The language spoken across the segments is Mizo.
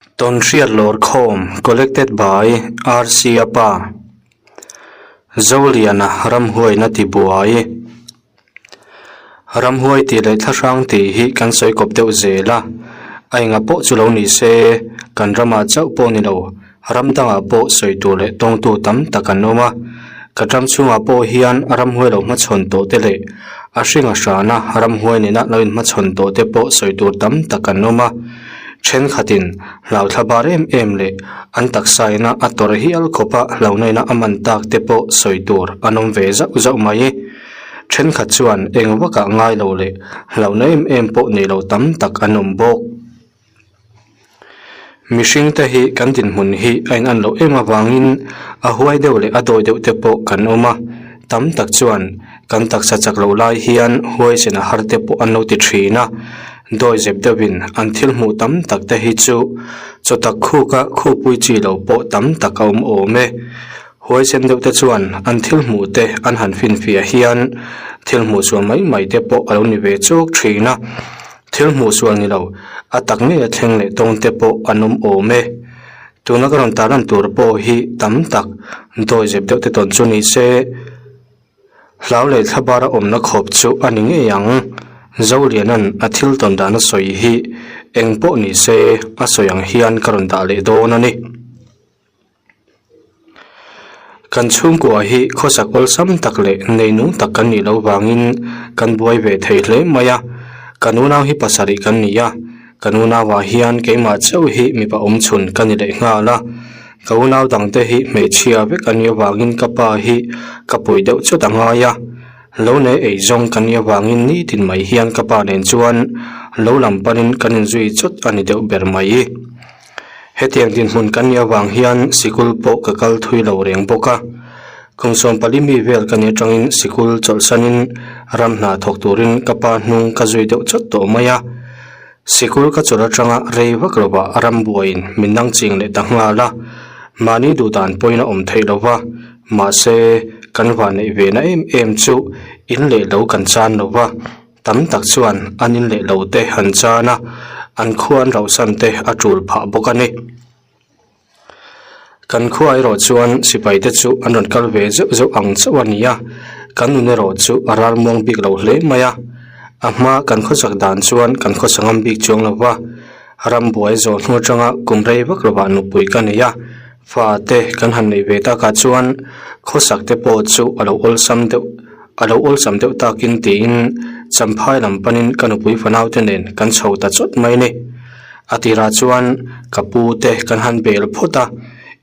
Tawnhriat Lawrkhawm Collected by RC Apa Zoliana Ramhuaina Tibuai Ramhuai tih leh thlahrang tih hi kan sawi kawp deuh zel a, a enga pawh chu lo ni se, kan ramah chauh pawh ni lo, ram dangah pawh sawi tur leh tawngtu tam tak an awm a, ka ram chhungah pawh hian ramhuai lo hmachhawn tawh te leh a hringa hrana ramhuai nena lo inhmachhawn tawh te pawh sawi tur tam tak an awm a. Thenkhatin hlau thla bar em em leh an taksa ina a tawrh hial khawpa hlauhnaina a man tak te pawh sawi tur an awm ve zauh zauh mai. Thenkhat chuan eng vakah ngai lo leh hlauhna em em pawh nei lo tam tak an awm bawk. Mihring te hi kan dinhmun hi a in an loh em avangin a huai deuh leh a dawi deuh te pawh kan awm a, tam tak chuan kan taksa chak loh lai hian huaisen a har te pawh an lo ti thin a. Dawi zep deuhin an thil hmuh tam tak te hi chu chawtak khuka khupui chi lo pawh tam tak a awm awm e. Huaisen deuh te chuan an thil hmuh te an han finfiah hian thil hmuh sual mai mai te pawh a lo ni ve chawk thin a. Thil hmuh sual ni lo a tak ngei a thleng leh tawng te pawh an awm awm e. Tuna ka rawn tarlan tur pawh hi tam tak dawi zep deuh te tawn chu ni se. Hlau leh thlabara awmna khawp chu a ni ngei ang. Zoliana'n a thil tawn dan a sawi hi eng pawh ni se a sawi ang hian ka rawn dah leh dawn a ni. Kan chhungkua hi khawsak awlsam tak leh neinung tak kan nih loh vangin kan buai ve thei hle mai a. Kan unau hi pasarih kan ni a, kan unauah hian keimah chauh hi mipa awmchhun ka ni leh nghal a. Ka unau dangte hi hmeichhia vek a nih avangin ka pa hi ka pui deuh chawt a ngai a, lo nei ei zawng ka nih avangin nitin mai hian ka pa nen chuan lo lam panin kan inzui chawt a ni deuh ber mai. Hetiang dinhmun kan nih avang hian sikul pawh ka kal thui lo reng bawk a, kum 14 mi vel ka nih atangin sikul chawlhsanin ram hna thawk turin ka pa hnung ka zui deuh chawt tawh mai a. Sikul ka chawlh atanga rei vak lovah ram buaiin min nang ching leh ta nghal a, mahni duh dan pawhin a awm theih lo va, mahse kan van neih ve na em em chu in leh lo kan chan lo va, tam tak chuan an in leh lo te han chan a, an khua an rauhsan te a tul phah bawk a ni. Kan khua erawh chuan sipai te chu an rawn kal ve zeuh zeuh ang chauh a ni a, kan nun erawh chu a ral muang bik lo hle mai a. A hma kan khawsak dan chuan kan khawsa ngam bik chuang lo va, rambuai zawh hnu atanga kum rei vak lovah nupui ka nei a, fa te kan han neih ve takah chuan khawsak te pawh chu a lo awlsam deuh a lo awlsam deuh takin tiin champhai lam panin ka nupui fanau te nen kan chho ta chawt mai a ni. A tirah chuan ka pu te kan han bel phawt a,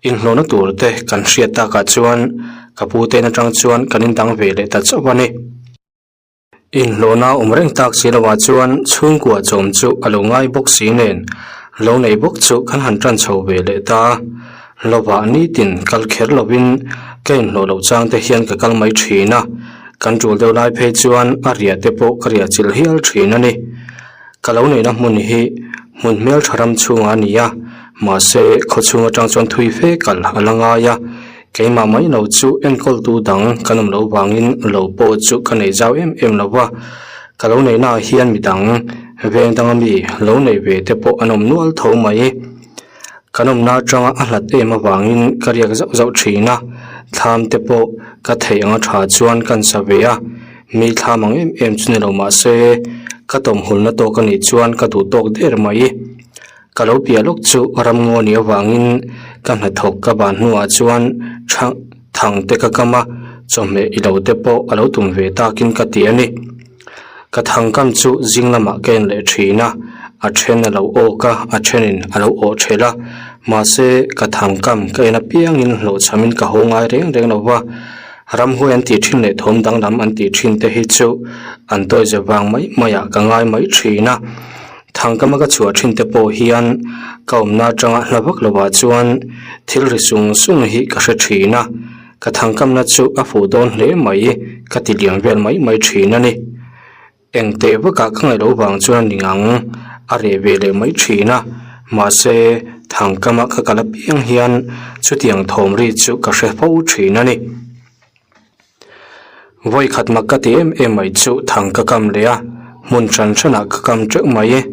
inhlawhna tur te kan hriat takah chuan ka pu te atang chuan kan indang ve leh ta chauh a ni. Inhlawhna awm reng tak si lovah chuan chhungkua chawm chu a lo ngai bawk si nen lo nei bawk chu kan han tan chho ve leh ta a, lovah nitin kal kher lovin ka inhlawh loh chang te hian ka kal mai thin a, kan tul deuh lai phei chuan a riah te pawh ka riah chilh hial thin a ni. Ka lo neihna hmun hi hmun hmeltha ram chhungah a ni a, mahse khaw chhung atang chuan thui fe kal a la ngai a, keimah mai lo chu enkawltu dang kan awm loh vangin lo pawh chu ka nei zau em em lo va, ka lo neihnaah hian midang veng danga mi lo nei ve te pawh an awm nual tho mai. Kan awmna atanga a hlat em avangin ka riak zauh zauh thin a, thlam te pawh ka theih anga tha chuan kan sa ve a, mi thlam ang em em chu ni lo mah se ka tawmhulna tawk a nih chuan ka duh tawk der mai. Ka lo piah lawk chu ramngaw nih avangin ka hnathawk ka ban hnuah chuan tha thang te ka kam a, chawhmeh i lo te pawh a lo tum ve takin ka ti a ni. Ka thangkam chu zing lamah ka en leh thin a, a then a lo awk a, a thenin a lo awh thelh a, mahse ka thangkam ka en apiangin hlawhchhamin ka haw ngai reng reng lo va, ramhuai an tih thin leh thawm danglam an tih thin te hi chu an tawihzep vang mai maiah ka ngai mai thin a, thangkama ka chhuah thin te pawh hian ka awmna atanga hla vak lovah chuan thil ri sung sung hi ka hre thin a. Ka thangkamna chu a fuh dawn hle mai, ka ti liam vel mai mai thin a ni. Eng teh vakah ka ngaih loh vang chuan a ni ang, a reh ve leh mai thin a. Mahse, thangkama ka kal apiang hian chutiang thawm ri chu ka hre fo thin a ni. Vawi khat mak ka ti em em mai chu thang ka kam leh a, hmun hran hranah ka kam teuh mai.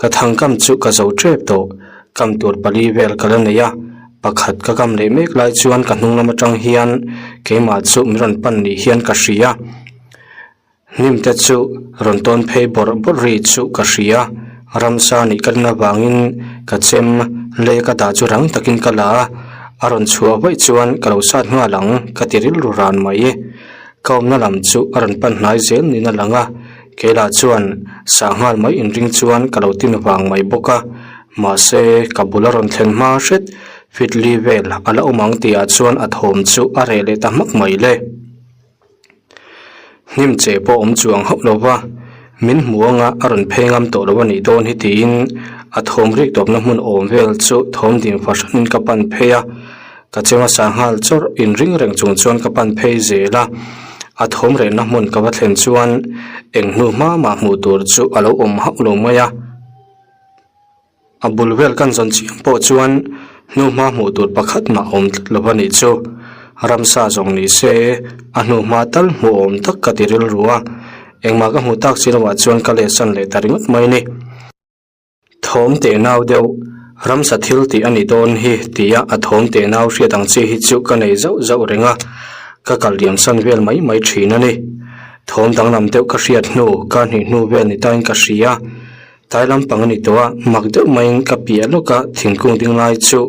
Ka thangkam chu ka zo tep tawh. Kam tur pali vel ka la nei a, pakhat ka kam leh mek lai chuan ka hnung lam atang hian keimah chu min rawn pan ni hian ka hria. Hnim te chu rawn tawn phei bawrh bawrh ri chu ka hria, ramsa nih ka rin avangin ka chem lei ka dah chu rang takin ka la a, a rawn chhuah vaih chuan ka lo sat nghal ang ka ti rilru ran mai. Ka awmna lam chu a rawn pan hnai zel niin a lang a, keilah chuan sah nghal mai inring chuan ka lo tin vang mai bawk a, mahse ka bul a rawn thlen hma hret fitli vel a la awm ang tihah chuan a thawm chu a reh leh ta hmak mai le. Hnim che pawh awm chuang hauh lo va, min hmu anga a rawn phei ngam tawh lo a nih dawn hi tiin a thawm rik tawpna hmun awm vel chu thawm ding fahranin ka pan phei a, ka che hmasa nghal chawrh inring reng chung chuan ka pan phei zel a, a thawm rehna hmun ka va thlen chuan eng hnu hma mah hmuh tur chu a lo awm hauh lo mai a. A bul vel kan zawn chiang pawh chuan hnuhma hmuh tur pakhat mah awm tlat lo a nih chu. Ramsa zawng ni se a hnuhma tal hmuh awm tak ka ti rilru a, engmah ka hmuh tak si lohah chuan ka letsan leh ta ringawt mai ni. Thawm teh nau deuh, ramsa thil tih a ni dawn hi tia a thawm teh nau hriat ang chi hi chu ka nei zauh zauh reng a, ka kal liam san vel mai mai thin a ni. Thawm danglam deuh ka hriat hnu, ka hnih hnu vel ni tain ka hria. Tlai lampang a ni tawh a, mak deuh maiin ka piah lawk a, thingkung ding lai chu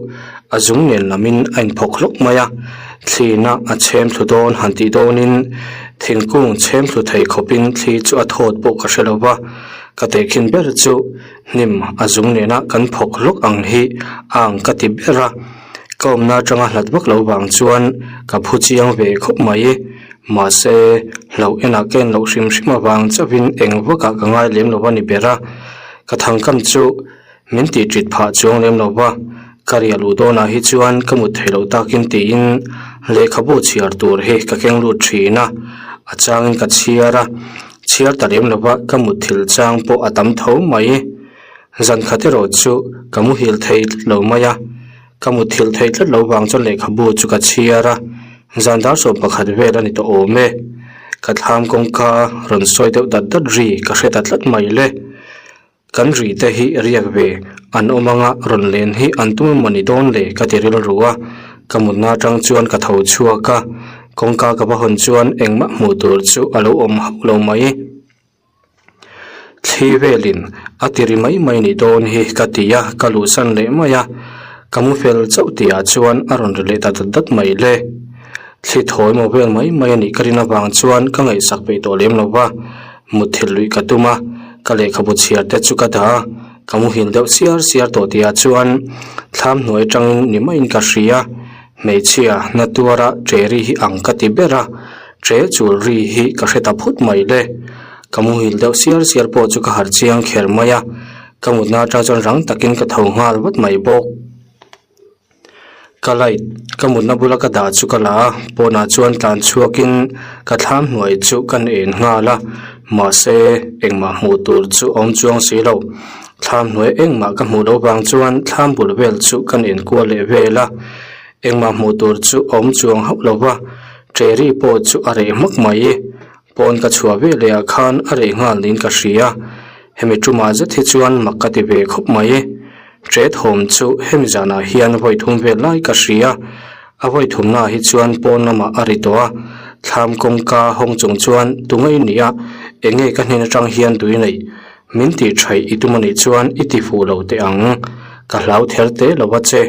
a zung nen lamin a inphawk hlawk mai a, thlina a chhem thlu dawn han tih dawnin thingkung chhem thlu thei khawpin thli chu a thawt pawh ka hre lo va, ka tehkhin ber chu hnim a zung nena kan phawk hlawk ang hi a ang ka ti ber a, ka awmna atanga hlat vak lo vang chuan ka phu chiang ve khawp mai. Mahse, hlauh enah ka en loh hrim hrim avang chauhin eng vakah ka ngai lem lo a ni ber a, ka thangkam chu min tih ṭit phah chuang lem lo va, ka riah luh dawnah hi chuan ka mut theih loh takin tiin lehkhabu chhiar tur hi ka keng lut ṭhin a, a changin ka chhiar a, chhiar ta lem lo va ka mut thil chang pawh a tam tho mai. Zan khat erawh chu ka muhil thei tlat lo mai a. Ka mutthilh theih tlat lo vang chuan lehkhabu chu ka chhiar a, zan dar 11 vel a ni tawh awm e. Ka thlam kawngka rawn sawi deuh dat dat ri ka hre ta tlat mai le. Kan ri te hi riak ve an awm anga rawn len hi an tum emaw ni dawn le ka ti rilru a, ka mutna atang chuan ka tho chhuak a, kawngka ka va hawn chuan engmah hmuh tur chu a lo awm hauh lo mai. Thli velin a ti ri mai mai nih dawn hi ka ti a, ka luhsan leh mai a, ka mu fel chauh tihah chuan a rawn ri leh ta dat dat mai le. Thli thawi maw vel mai mai a nih ka rin avang chuan ka ngaihsak peih tawh lem lo va, mutthilh luih ka tum a, ka lehkhabu chhiar te chu ka dah a, ka muhil deuh siar siar tawh tihah chuan thlam hnuai atangin ni maiin ka hria. Hmeichhia na tuara ṭe ri hi ang ka ti ber a, ṭe chul ri hi ka hre ta phut mai le. Ka muhil deuh siar siar pawh chu ka harh chiang kher mai a, ka mutna atang chuan rang takin ka tho nghal vat mai bawk. Ka light ka mutna bula ka dah chu ka la a, pawnah chuan tlan chhuakin ka thlam hnuai chu ka en nghal a, mahse engmah hmuh tur chu a awm chuang si lo. Thlam hnuai engmah ka hmuh loh vang chuan thlam bul vel chu kan enkual leh vel a, engmah hmuh tur chu a awm chuang hauh lo va, ṭeri pawh chu a reh hmak mai. Pawn ka chhuah ve leh ah khan a reh nghal niin ka hria, hemi ṭumah zet hi chuan mak ka ti ve khawp mai. Ṭe thawm chu hemi zanah hian vawi thum vel lai ka hria, a vawi thumnaah hi chuan pawn lamah a ri tawh a, thlam kawngka hawng chung chuan tunge i nih a, enge ka hnen aṭang hian tui neih? Min tih thaih i tum anih chuan i ti fuh lo teh ang. Ka hlau ther te lo a che.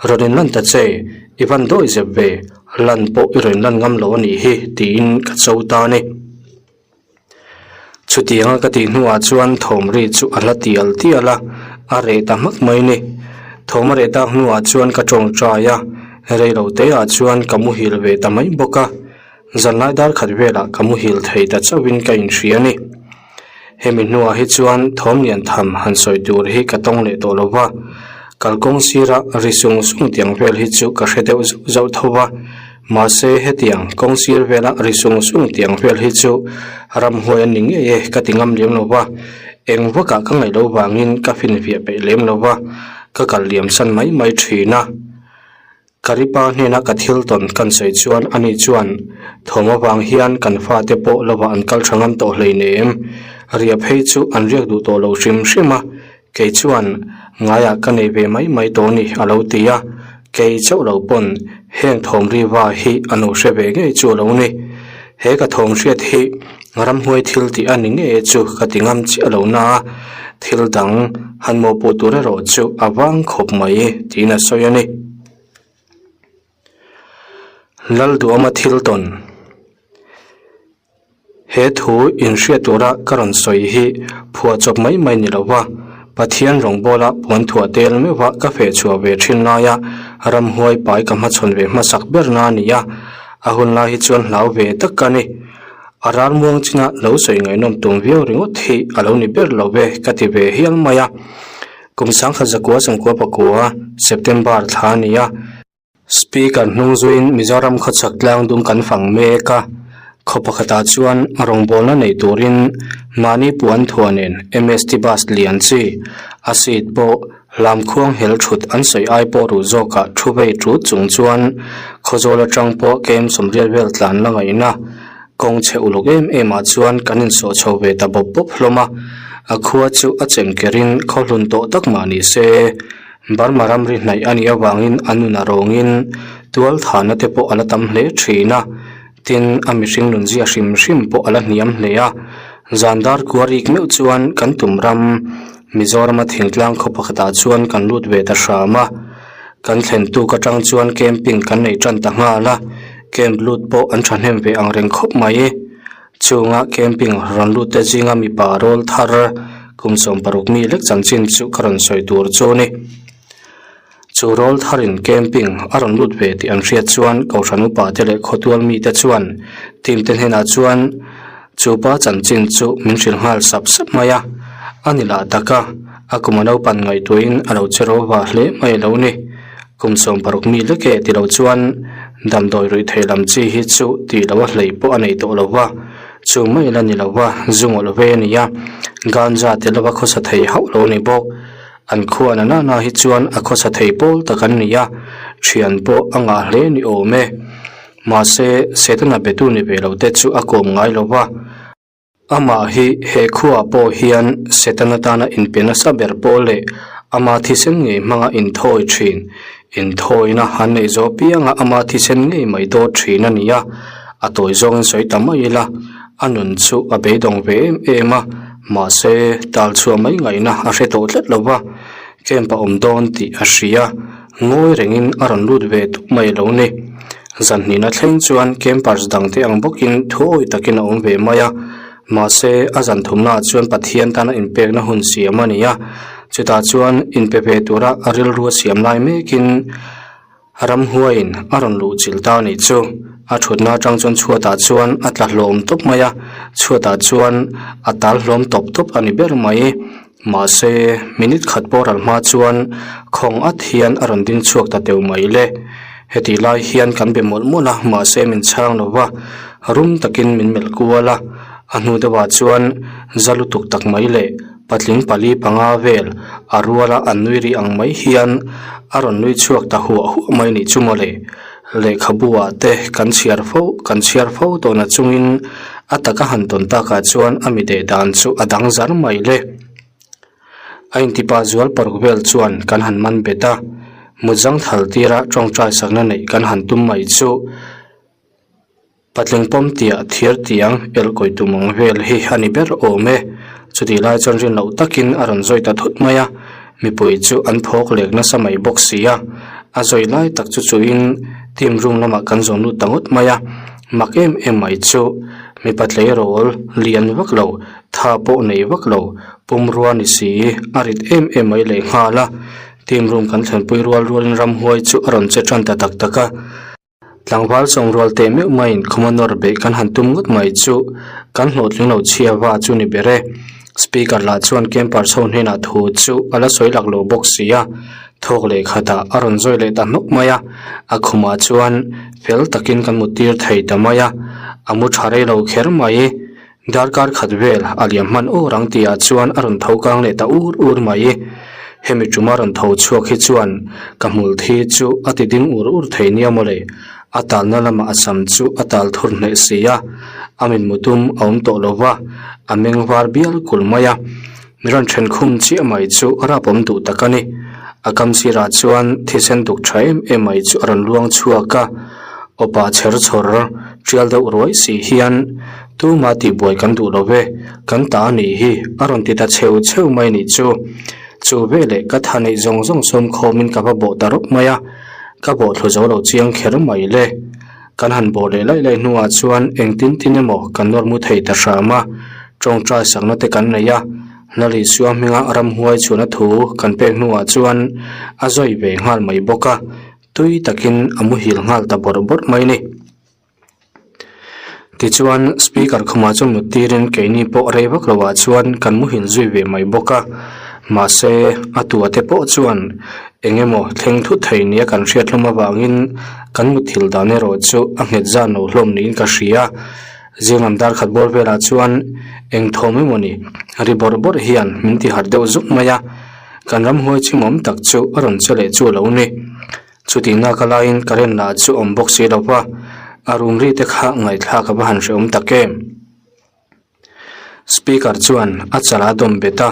Rawn in lan ta che, i van dawi zep ve, lan pawh i rawn lan ngam lo anih hi tiin ka cho ta a ni. Chutianga ka tih hnuah chuan thawm ri chu a hla tial tial a, a reh ta hmak mai ni. Thawm a reh tak hnuah chuan ka tawngtai a, rei lo teah chuan ka muhil ve ta mai bawk a. Zanlai dar khat velah ka muhil thei ta chauhin ka inhria a ni. Hemi hnuah hi chuan thawm lian tham han sawi tur hi ka tawng leh tawh lo va, kalkawng sira ri sung sung tiang vel hi chu ka hre deuh zauh zauh tho va, mahse hetiang kawng sir vela ri sung sung tiang vel hi chu ramhuai an ni ngei e ka ti ngam lem lo va, eng vakah ka ngaih loh vangin ka finfiah peih lem lo va, ka kal liam san mai mai thin a. Karipa hnena ka thil tawn kan sawi chuan ani chuan thawm avang hian kan fate pawh lovah an kal tha ngam tawh hleinem. Ria phei chu an riak duh tawh lo hrim hrim a. Kei chuan ngaiah ka nei ve mai mai tawh ni a lo ti a, kei chauh lo pawn heng thawm riva hi a lo hre ve ngei chu a lo ni. He ka thawm hriat hi ramhuai thil tih a ni ngei chu ka ti ngam chiah lo na a, thil dang han mawhpuh tur erawh chu a vang khawp mai tiin a sawi a ni. Lalduama thil tawn. He thu inhriat tura ka rawn sawi hi phuah chawp mai mai ni lo va, Pathian rawngbawla puan thuah tel meuha ka feh chhuah ve thin laia ramhuai pai ka hmachhawn ve hmasak ber na a ni a, a hun lai hi chuan hlau ve tak ka ni. A ralmuang china lo sawi ngaihnawm tum viau ringawt hi a lo ni ber lo ve ka ti ve hial mai a. Kum sangkhat zakua sawmkua pakua September thla a ni a. Speaker hnung zuiin Mizoram khawchhak tlang dum kan fang mek a, khaw pakhatah chuan rawngbawlna nei turin mahni puan thuah nen MST bus lian chi a seat pawh lamkhuang hel thut an sawi ai pawh ruh zawkah thu vei tut chung chuan Khawzawl atang pawh kem sawmriat vel tlan la ngaihna kawng chhe uluk em em ah chuan kan insawh chho ve ta bawp bawp hlawm a, a khua chu a chem kerin khaw hlun tawh tak mah ni se. Burma ramri hnaih a nih avangin a nun a rawngin tual thahna te pawh a la tam hle thin a, tin a mihring nun zia hrim hrim pawh a la hniam hle a. Zan dar kua rik meuh chuan kan tum ram Mizorama thingtlang khaw pakhatah chuan kan lut ve ta hram a, kan thlen tuk atang chuan camping kan nei tan ta nghal a, camp lut pawh an thahnem ve ang reng khawp mai. Chunga camping rawn lut te zinga mipa rawl thar kum 16 mi lek chanchin chu ka rawn sawi tur chu a ni. Chu rawl tharin camping a rawn lut ve tih an hriat chuan Kohhran upa te leh khawtual mite chuan team te hnenah chuan chu pa chanchin chu min hrilh nghal sap sap mai a. A ni lah tak a, a kum a naupan ngaihtuahin a lo che ro va hle mai lo ni. Kum 16 mi lek e ti lo chuan damdawi ruih thei lam chi hi chu tih loh a hlei pawh a nei tawh lo va, chu mai la ni lo va, zu ngawlh ve a ni a, ganja tel lova khawsa thei hauh lo a ni bawk. An khua na nana hi chuan a khawsa thei pawl tak an ni a, thian pawh a ngah hle ni awm e. Mahse, Setana betu ni ve lo te chu a kawm ngai lo va. Amah hi he khuaah pawh hian Setana tana inpe nasa ber pawh leh ama thisen ngei hmanga inthawi thin, inthawina han neih zawh pianga ama thisen ngei mai dawt thin a ni a, a tawi zawngin sawi ta mai ila, a nun chu a beidawng ve em em a, mahse tal chhuah mai ngaihna a hre tawh tlat lo va, camp a awm dawn tih a hria. Ngawi rengin a rawn lut ve tuk mai lo ni. Zan hnihna thleng chuan campers dangte ang bawkin thuawi takin a awm ve mai a. Mahse, a zan thumnaah chuan Pathian tana inpekna hun siam a ni a. Chutah chuan inpe ve tura a rilru a siam lai mekin ramhuaiin a rawn luh chilh ta a nih chu. A thutna atang chuan chhuatah chuan a tla hlawm tawp mai a, chhuatah chuan a tal hlawm tawp tawp a ni ber mai. Mahse, minute khat pawh ral hma chuan khawng at hian a rawn ding chhuak ta teuh mai le. Hetih lai hian kan be mawlh mawlh a, mahse min chhang lo va, rum takin min melh kual a. A hnu deuhah chuan za lutuk tak mai leh patling pali panga vel a ruala an nui rih ang mai hian a rawn nui chhuak ta huah huah mai nih chu mawle. Lehkhabu ah te kan chhiar fo kan chhiar fo tawhna chungin a taka han tawn takah chuan a mi deh dan chu a dang zar mai le. A intipa zual paruk vel chuan kan han man bet a, mutzang thal tira tawngtai sakna neih kan han tum mai chu. Patling pawm tiah thir tiang elh kawi tum ang vel hi a ni ber awm e. Chutih lai chuan rin loh takin a rawn zawi ta thut mai a, mipui chu an phawk lek nasa mai bawk si a. A zawi lai tak chu chuhin team room lamah kan zawn lut ta ngawt mai a, mak em em mai chu mipa tleirawl lian vak lo, tha pawh nei vak lo, pumrua ni si a rit em em mai lehnghal a. Team room kan thlenpui rual rualin ramhuai chu a rawn che tan ta tak tak a. Tlangval sawmrual teh meuh maiin khawma nawr beih kan han tum ngawt mai chu kan hlawhtling lo chhia va chu ni ber e. Speaker lah chuan campers ho hnenah thu chu a la sawi lak lo bawk si a, thawk leh khatah a rawn zawi leh ta hnawk mai a, a khumah chuan fel takin kan mut tir thei ta mai a, a mu tha rei lo kher mai. Darkar khat vel a liam hman awr ang tihah chuan a rawn tho kang leh ta ur ur mai. Hemi tuma rawn tho chhuak hi chuan ka hmul thi chu a ti ding ur ur thei nia mawle. A talna lamah a sam chu a tal thur hneh si a, a mitmu tum a awm tawh lo va, a meng var bial kulh mai a. Mi rawn then khum chiah mai chu a rapawm duh tak a ni. A kam sirah chuan thisen duk tha em em mai chu a rawn luang chhuak a, awpa chher chhawr tial deuh ruai si hian tuma tihbuai kan duh lo ve, kan ta a nih hi a rawn ti ta cheu cheu mai nih chu. Chu veleh ka tha neih zawng zawng sawm khawmin ka va bawh ta rawp mai a, ka bawh thlu zo lo chiang kher mai le. Kan han bawh leh laih laih hnuah chuan engtin tin emaw kan nawr mu thei ta hram a, tawngtai sakna te kan nei a, Lalisua hminga ramhuai chhuahna thu kan pek hnuah chuan a zawi ve nghal mai bawk a, tui takin a muhil nghal ta bawrh bawrh mai a ni. Tichuan speaker khumah chuan mut tirin keini pawh rei vak loah chuan kan muhil zui ve mai bawk a, mahse a tua te pawh chuan Eng emaw thleng thut thei nia kan hriat hlawm avangin kan mutthil dan erawh chu a nghet zan lo hlawm niin ka hria. Zinglam dar khat bawr velah chuan eng thawm emaw ni ri bawrh bawrh hian min ti harh deuh zuk mai a, kan ramhuai chimawm tak chu a rawn che leh chu a lo ni. Chutih nak a laiin current lah chu awm bawk si lo va, a rum ri te kha ngaihthlak a va han hrehawm tak em. Speaker chuan a chal a dawm bet a,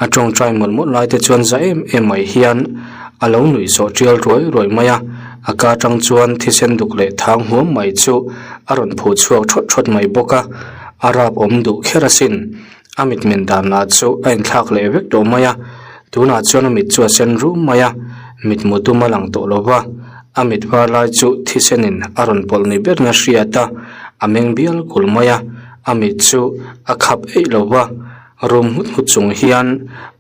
a tawngtai mawlh mawlh lai te chuan za em em mai hian a lo nuih sawh tial ruai ruai mai a, a ka atang chuan thisen duk leh thang huam mai chu a rawn phuh chhuak thawt thawt mai bawk a, a rap awm duh kher asin. A mitmen dan lah chu a inthlak leh vek tawh mai a, tunah chuan a mit chu a sen rum mai a, mitmu tum a lang tawh lo va, a mit var lai chu thisenin a rawn pawlh ni berin a hriat a, a meng bial kulh mai a. A mit chu a khap eih lo va, rum nghut nghut chung hian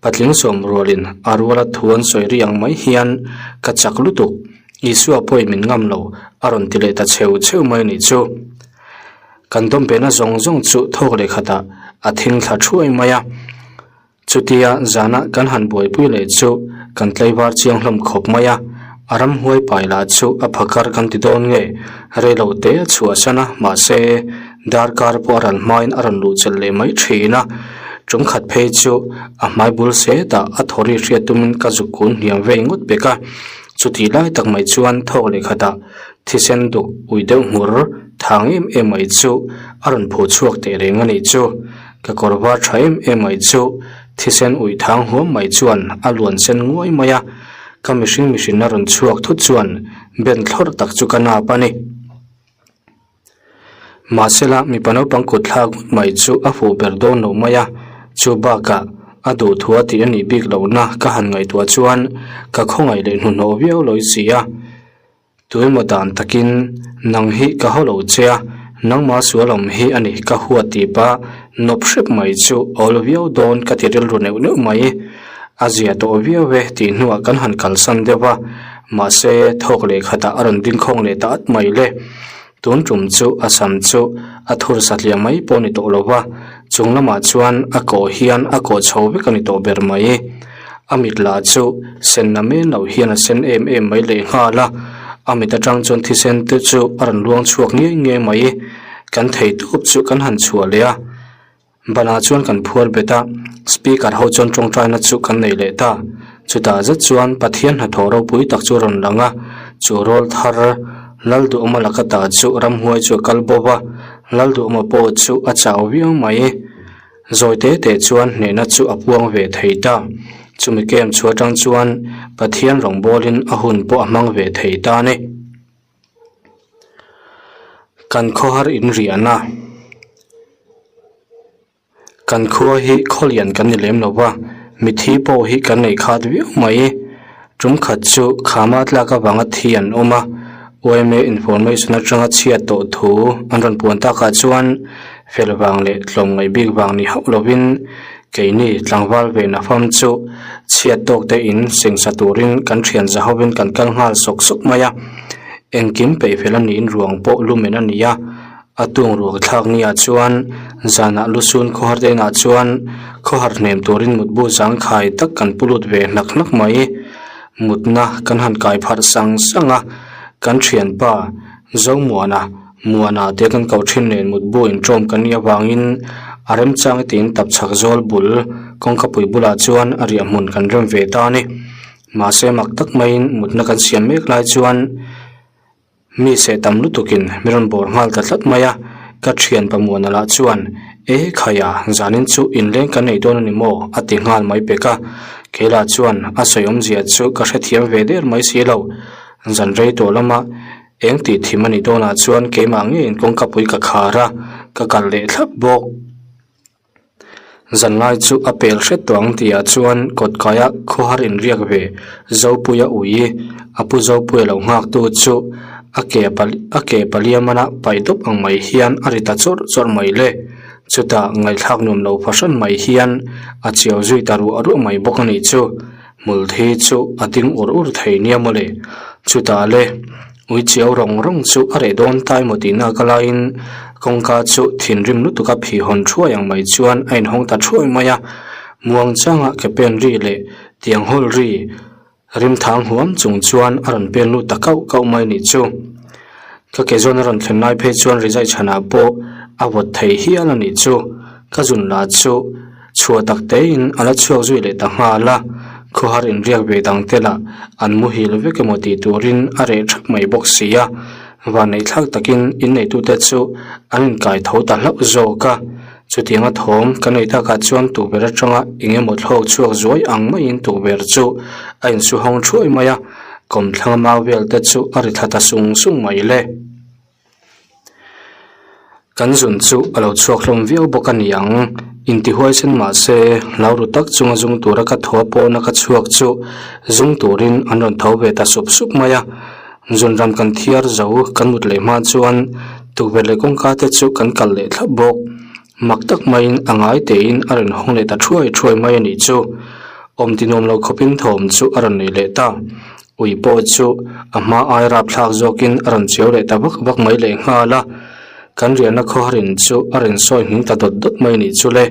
patling sawm rualin a ruala thu an sawi ri ang mai hian ka chak lutuk, Isua pawhin min ngam lo a rawn ti leh ta cheu cheu mai anih chu. Kan dawmpehna zawng zawng chu thawk leh khatah a thing thla thuai mai a. Chutia zana kan han buaipui leh chu kan tlaivar chiang hlawm khawp mai a, a ramhuai pai lah chu a phakar kan ti dawn nge, reilo te a chhuahsan a, mahse darkar pawh a ran hmain a rawn luh chelh leh mai thin a, tum khat phei chu a hmai bul setah a thaw ri hriat tumin ka zuk kun hniam vei ngawt pek a, chutih lai tak mai chuan thawk leh khatah thisen duk ui deuh nghur thang em em mai chu a rawn phuh chhuak teh reng a nih chu. Ka kawr var tha em em mai chu thisen uih thang huam mai chuan a luan sen nguai mai a, ka mihring mihrinna rawn chhuak thut chuan ben thlawrh tak chu ka nap a ni. Mahsela mipa naupang kut thlak ngawt mai chu a fuh ber dawn lo mai a, chu bakah a duhthua tih a nih bik lohna ka han ngaihtuah chuan ka khawngaih leh hnuhnawh viau lawi si a. Tuemaw dan takin, Nang hi ka haw lo che a, nangma sual awm hi a ni ka hua tih pa nawp hrep mai chu awl viau dawn ka ti rilru neuh neuh mai. A zia tawh viau e tih hnuah kan han kalsan deuh a, mahse thawk leh khatah a rawn ding khawng leh ta at mai le. Tun tum chu a sam chu a thur satliah mai pawh ni tawh lo va, chung lamah chuan a kawh hian a kawh chho vek a ni tawh ber mai. A mit lah chu sen na men loh hian a sen em em mai leh nghal a, a mit atang chuan thisen te chu a rawn luang chhuak ngei ngei mai. Kan thei tawp chu kan han chhuah leh a, banah chuan kan phuar bet a, speaker ho chuan tawngtaina chu kan nei leh ta. Chutah zet chuan Pathian hnathawh ropui tak chu a rawn lang a, chu rawl thar Lalduhawma laka ta chu ramhuai chu a kal bawk a, Lalduhawma pawh chu a chau viau mai. Zawi te te chuan hnehna chu a puang ve thei ta. Chumi kem chu atang chuan Pathian rawngbawlin a hun pawh a hmang ve thei ta a ni. Kan khawhar in riahna Kan khua hi khawlian kan ni lem lo va, mithi pawh hi kan nei khat viau mai. Tum khat chu khama tlak avanga thi an awm a, yma information atanga chhiat tawh thu an rawn puan takah chuan fel vang leh tlawmngaih bik vang ni hauh lovin keini tlangval ve nafam chu chhiat tawk te in sengsa turin kan thian za hovin kan kal nghal sawk sawk mai a, engkim peih fel a niin ruang pawh lumen a ni a. A tung ruak thlak ni ah chuan zanah lusun khawhar te inah chuan khawhar hnem turin mutbu zangkhai tak kan pu lut ve hnak hnak mai. Mutna kan han kai pharh sang sang a, kan thianpa Zomuana, Muana te kan ko thin nen mutbu inṭawm kan nih avangin a remchang tiin tapchhak zawl bul kawngkapui bulah chuan a riahhmun kan rem ve ta a ni. Mahse mak tak maiin mutna kan siam mek lai chuan. Mi seh tam lutukin mi rawn bawr nghal ta tlat mai a, ka thian Pamuana lah chuan E khaia, zanin chu inleng kan nei dawn a ni maw? a ti nghal mai pek a. Keila chuan a sawi awmzia chu ka hrethiam ve der mai si lo. Zan rei tawh lama eng tih thim a nih dawnah chuan keimah ngeiin kawngkapui ka khar a, ka kal leh thlap bawk. Zanlai chu a pel hret tawh ang tihah chuan kawtkaia khawhar inriak ve Zopuia ui a pu Zopuia lo nghaktu chu a ke a ke paliamana paih dawp ang mai hian a ri ta chawrh chawrh mai le. Chutah ngaihthlak nuam lo fahran mai hian a chiau zui ta ruah ruah mai bawk a nih chu. Hmul thi chu a ding ur ur thei nia mawle. Chutah le. Ui chiau rawng rawng chu a reh dawn ta emaw tih nak alaiin kawngka chu thinrim lutuk a phih hawn thuai ang mai chuan a inhawng ta thuai mai a. Muang changa ke pen ri leh tiang hawl ri rim thang huam chung chuan a rawn pen lut ta kauh kauh mai nih chu. Ka ke zawn a rawn thlen lai phei chuan rizai chhanah pawh a vawt thei hial a nih chu. Ka zun lah chu chhuah tak tein a la chhuak zui leh ta nghal a, khawhar inriak ve dang te lah an muhil vek emaw tih turin a reh thap mai bawk si a, vanneihthlak takin inneitute chu an inkai tho ta hlauh zawk a, chutianga thawm kan nei takah chuan tukverh atanga eng emaw thlawk chhuak zuai ang maiin tukverh chu a insuhawng thuai mai a, kawmthlanga mau vel te chu a ri thla ta sung sung mai le. Kan zun chu a lo chhuak hlawm viau bawk a ni ang. Intihuaisen mah se, hlau ru tak chunga zung tura ka thaw pawhna ka chhuak chu zung turin an rawn tho ve ta sup sup mai a. Zun ram kan thiar zo kan mut leh hma chuan tukverh leh kawngka te chu kan kal leh thlap bawk. Mak tak maiin a ngai tein a rawn hawng leh ta thuai thuai mai a nih chu. Awm ti nuam lo khawpin thawm chu a rawn nei leh ta. Ui pawh chu a hma ai rapthlak zawkin a rawn chiau leh ta vak vak mai leh nghal a, kan riahna khawharin chu a rawn sawi hming ta dawt dawt mai nih chu le.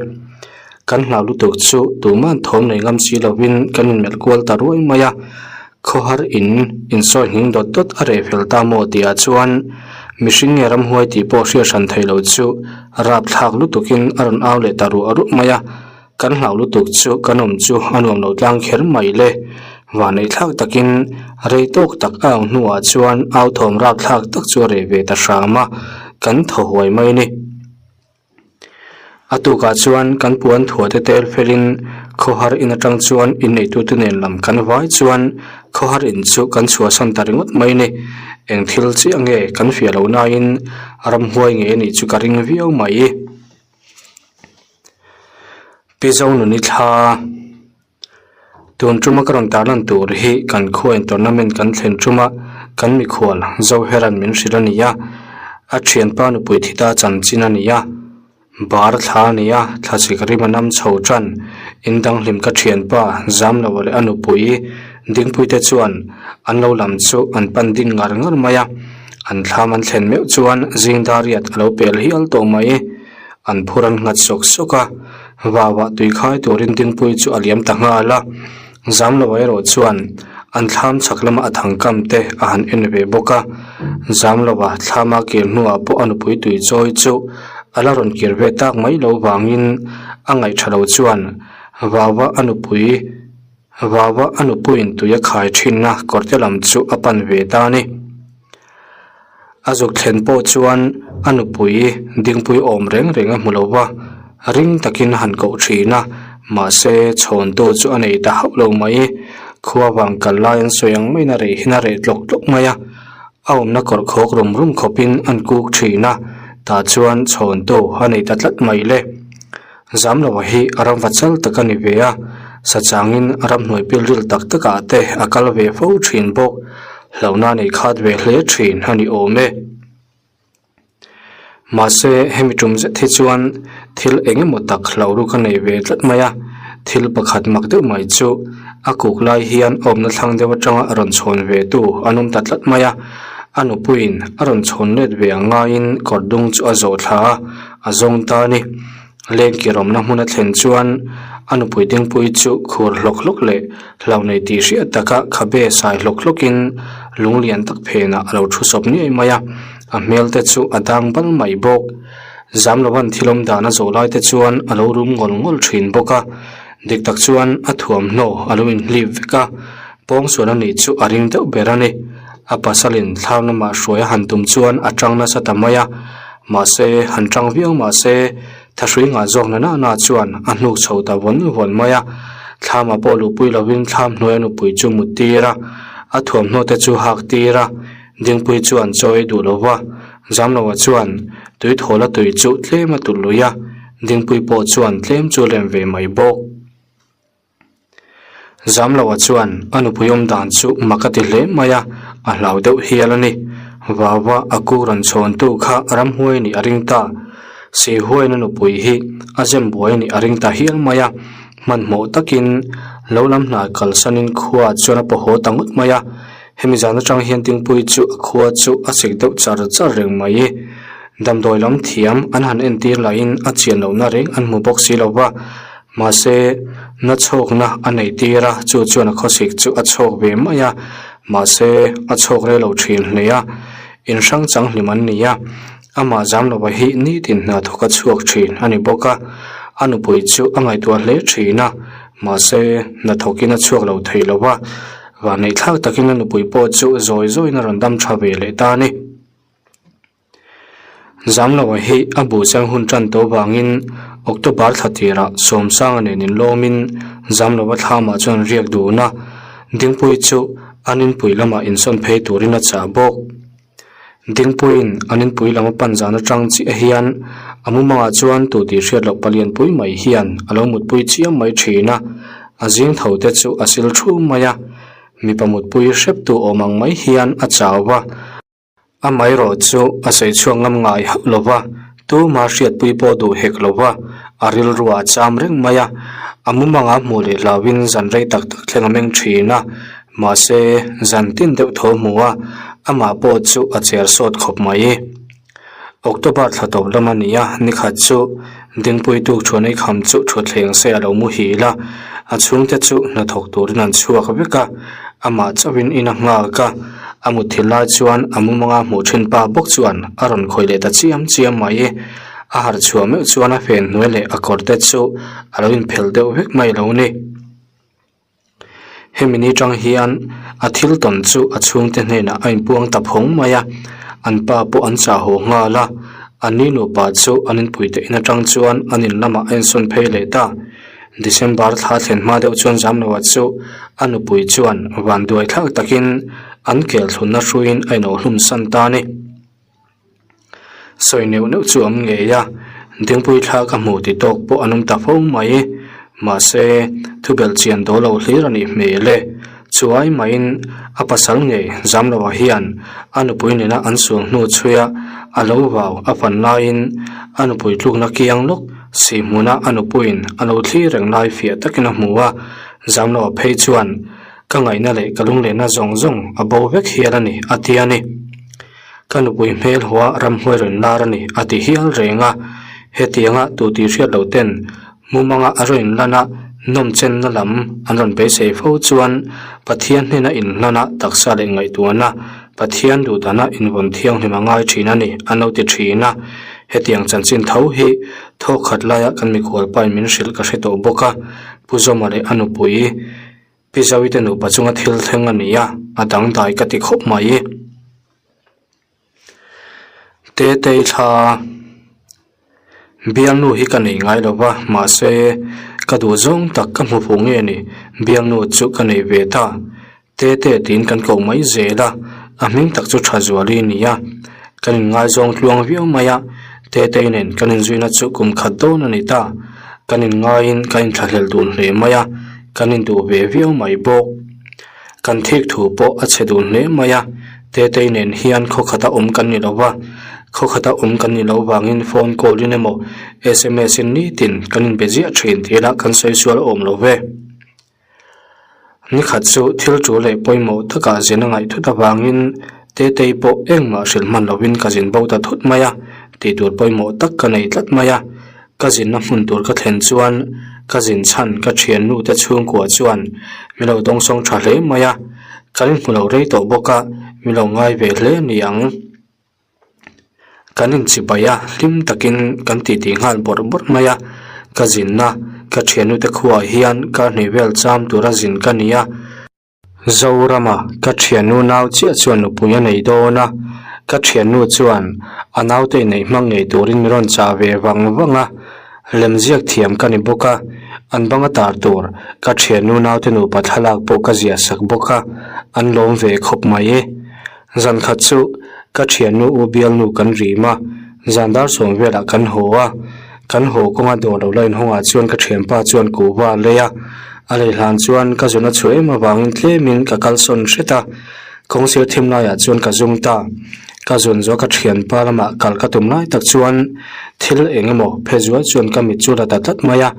Kan hlau lutuk chu tuman thawm nei ngam si lovin kan inmelh kual ta ruai mai a, khawhar in insawi hming dawt dawt a reh fel ta maw tihah chuan mihring nge ramhuai tih pawh hriat hran thei lo chu rapthlak lutukin a rawn au leh ta ruah ruah mai a. Kan hlau lutuk chu kan awm chu a nuam lo tlang kher mai le. Vaneihthlak takin rei tawk tak a ang hnuah chuan au thawm rapthlak tak chu a reh ve ta hram a, kan thaw huai mai ni. A tukah chuan kan puan thuah te tel felin khawhar in atang chuan inneitute nen lam kan vai chuan khawhar in chu kan chhuahsan ta ringawt mai ni. Eng thil chiah nge kan fiah loh nain ramhuai ngei a nih chu ka ring viau mai. Pi Zonuni thla tun tuma ka rawn tarlan tur hi kan khuain tournament kan thlen tuma kan mikhual Zoheran min hrilh a ni a, a thianpa nupui thi ta chanchin a ni a, bar thla a ni a, thla chik rim a nam chho tan, in danghlim ka thianpa Zamloa leh a nupui Dingpuite chuan an lo lam chu an pan ding ngar ngar mai a. An thlam an thlen meuh chuan zing dariat a lo pel hial tawh mai. An phur an nghat sawk sawk a, vauah tui khai turin Dingpui chu a liam ta nghal a. Zamloa erawh chuan an thlam chhak lama a thangkam te a han en ve bawk a. Zamloa thlama kir hnuah pawh a nupui tui chawi chu a la rawn kir ve tak mai lo vangin a ngaih tha lo chuan vauah a nupui Vava a nupuiin tui a khai thinna kawrte lam chu a pan ve ta a ni. A zuk thlen pawh chuan a nupui dingpui awm reng reng a hmu lo va, ring takin a han koh thin a, mahse chhawntu chu a nei ta hauh lo mai. Khua vang kal lai an sawi ang maiin a reh hin a reh tlawk tlawk mai a, a awmna kawr khawk rum rum khawpin an kuk thin a, tah chuan chhawntu a nei ta tlat mai le. Zamloa hi a ram va chal tak a ni ve a, sachangin a ramhnuai pilril tak takah te a kal ve fo thin bawk. Hlauhna nei khat ve hle thin a ni awm e. Mahse, hemi tum zet hi chuan thil eng emaw tak hlauh ruk a nei ve tlat mai a, thil pakhat mak deuh mai chu a kuk lai hian awmna thlang deuh atanga a rawn chhawn ve tu an awm ta tlat mai a, a nupuiin a rawn chhawn let ve ang ngaiin kawr dung chu a zawh thla a, a zawng ta a ni. Lengkir awmna hmun a thlen chuan a nupui dingpui chu khur hlawk hlawk leh hlau nei tih hriat taka khabe sai hlawk hlawkin lung lian tak phenah a lo thu sawp niai mai a, a hmel te chu a dang bal mai bawk. Zamlovan thil awm dan a zawh lai te chuan a lo rum ngawl ngawl thin bawk a, dik tak chuan a thuamhnaw a lo inhlip vek a, pawngsual a nih chu a ring deuh ber a ni. A pasalin thlam lamah hruai a han tum chuan a tang nasa ta mai a, mahse han tang viau mahse. Thahrui ngah zawk na na na chuan a hnuk chho ta vawn vawn mai a. Thlamah pawh luhpui lovin thlam hnuaia nupui chu mut tir a, a thuamhnaw te chu hak tir a. Dingpui chuan chaw ei duh lo va, Zamloa chuan tui thawla tui chu tlem a tulh lui a, Dingpui pawh chuan tlem chu lem ve mai bawk. Zamloa chuan a nupui awm dan chu mak a ti hle mai a, a hlau deuh hial a ni. Vava a ku rawn chhawntu kha ramhuai nih a ring ta. Seihuaina nupui hi a zem buai nih a ring ta hial mai a, hmanhmawh takin lo lam hna kalsanin khua chuan a paw haw ta ngawt mai a. Hemi zan atang hian Dingpui chu a khua chu a sik deuh char char reng mai. Damdawi lam thiam an han entir lahin a chian lohna reng an hmu bawk si lo va. Mahse, na chhawkna a nei tir a, chu chuan a khawsik chu a chhawk ve mai a, mahse, a chhawk rei lo thin hle a, in hrang chang hlim an ni a, amah zam lova hi nitin hna thawk a chhuak thin a ni bawk a, a nupui chu a ngaihtuah hle thin a, mahse, hna thawkin a chhuak lo thei lo va, vanneihthlak takin a nupui pawh chu zawi zawiin a rawn dam tha ve leh ta a ni. Zamloa hi a buhchang hun tan tawh vangin October thla tirah Sawmsanga nen inlawmin Zamloa thlamah chuan riak dun a, Dingpui chu an inpui lamah insawn phei turin a chah bawk. Dingpuiin an inpui lam a pan zan atang chiah hian a mumangah chuan tu tih hriat loh palianpui mai hian a lo mutpui chiam mai thin a, a zing tho te chu a sil thum mai a, mipa mutpui hrep tu awm ang mai hian a chau va. Amaherawh chu a sawi chhuak ngam ngai hauh lo va, tuma hriatpui pawh duh hek lo va, a rilruah a cham reng mai a. A mumanga hmuh leh hlauhin zan rei tak tak thleng a meng thin a, mahse zan tin deuh tho hmu a, amah pawh chu a cher sawt khawp mai. October thla tawp lam a ni a, nikhat chu Dingpui tuk thuan ei kham chu thutthleng se a lo muhil a, a chhungte chu hnathawk turin an chhuak vek a, amah chauhin in a nghak a, a mutthil lai chuan a mumanga hmuh thin pa bawk chuan a rawn khawih leh ta chiam chiam mai. A harh chhuah meuh chuan a fen hnuai leh a kawr te chu a lo inphelh deuh vek mai lo ni. Hemi ni tang hian a thil tawn chu a chhungte hnenah a inpuang ta phawng mai a, an pa pawh an chah haw nghal a, an ni nupa chu an inpui te in atang chuan an in lamah a insawn phei leh ta. December thla thlen hma deuh chuan Zamloa chu a nupui chuan vanduai thlak takin an kel thlunna hruiin a inawhhlum san ta a ni. Sawi neuh neuh chu awm ngei a, Dingpui thla ka hmu ti tawk pawh an awm ta fo mai. Mahse, thubelh chian dawl lo hlir a nih hmel e. Chuai maiin a pasal ngei Zamloa hian a nupui nena an sual hnu chhuia a lo vau a fan laiin a nupui tlukna kiang lawk si hmuna a nupuiin a lo thlir reng lai fiah takin a hmu a, Zamloa phei chuan ka ngaihna leh ka lunglehna zawng zawng a bo vek hial a ni a ti a ni. Ka nupui hmel hua ramhuai rawn lar a ni a ti hial reng a, hetianga tu tih hriat loh ten mumanga a rawn inlan a, nawmchenna lam an rawn beisei fo chuan Pathian hnena inhlan a taksa leh ngaihtuahna Pathian duhdana invawn thianghlim a ngai thin a ni an lo ti thin a, hetiang chanchin tho hi thawk khat laia kan mikhual pain min hrilh ka hre tawh bawk a, Pu Zawma leh a nupui. Pi Zawite nupa chunga thil thleng a ni a, a dangdai ka ti khawp mai. Tetei thla bialnu hi ka nei ngai lo va, mahse ka duh zawng tak ka hmu fuh nge ni, bialnu chu ka nei ve ta. Tete tiin kan koh mai zel a, a hming tak chu Thazuali a ni a, kan inngaizawng tluang viau mai a, Tetei nen kan inzuina chu kum khat dawn a ni ta, kan inngaiin kan inthlahlel dun hle mai a. Kan induh ve viau mai bawk. Kan thik thu pawh a chhe dun hle mai a, Tetei nen hian khaw khata awm kan ni lo va, khaw khata awm kan ni lo vangin phone call in emaw sms in nitin kan inbe ziah thin tih lah kan sawi sual awm lo ve. Nikhat chu thil tul leh pawimawh takah zin a ngaih thut avangin Tetei pawh engmah hrilh hman lovin ka zin bo ta thut mai a, tih tur pawimawh tak ka nei tlat mai a. Ka zinna hmun tur ka thlen chuan ka zin chhan ka thiannu te chhungkua chuan min lo dawngsawng tha hle mai a, kan inhmu lo rei tawh bawk a, min lo ngai ve hle a ni ang. Kan inchibai a, hlim takin kan titi nghal bawrh bawrh mai a, ka zinna ka thiannu te khuaah hian kar hnih vel cham tura zin ka ni a. Zorama ka thiannu nau chiah chuan nupui a nei dawn a, ka thiannu chuan a naute inneih hmang ngei turin min rawn chah ve vang vang a. Lemziak thiam ka ni bawk a, an banga tar tur ka thiannu naute nupa thlalak pawh ka ziah sak bawk a, an lawm ve khawp mai e. Zan khat chu ka thiannu u bialnu kan rim a, zan dar sawm velah kan haw a, kan haw kawnga dawr lo la inhawngah chuan ka thianpa chuan kuhva a lei a, a lei hlan chuan ka zun a chhuah em avangin tlemin ka kalsawn hret a, kawngsir thim laiah chuan ka zum ta. Ka zun zawh ka thianpa lamah kal ka tum lai tak chuan thil eng emaw phe zual chuan ka mit chu la ta tlat mai a,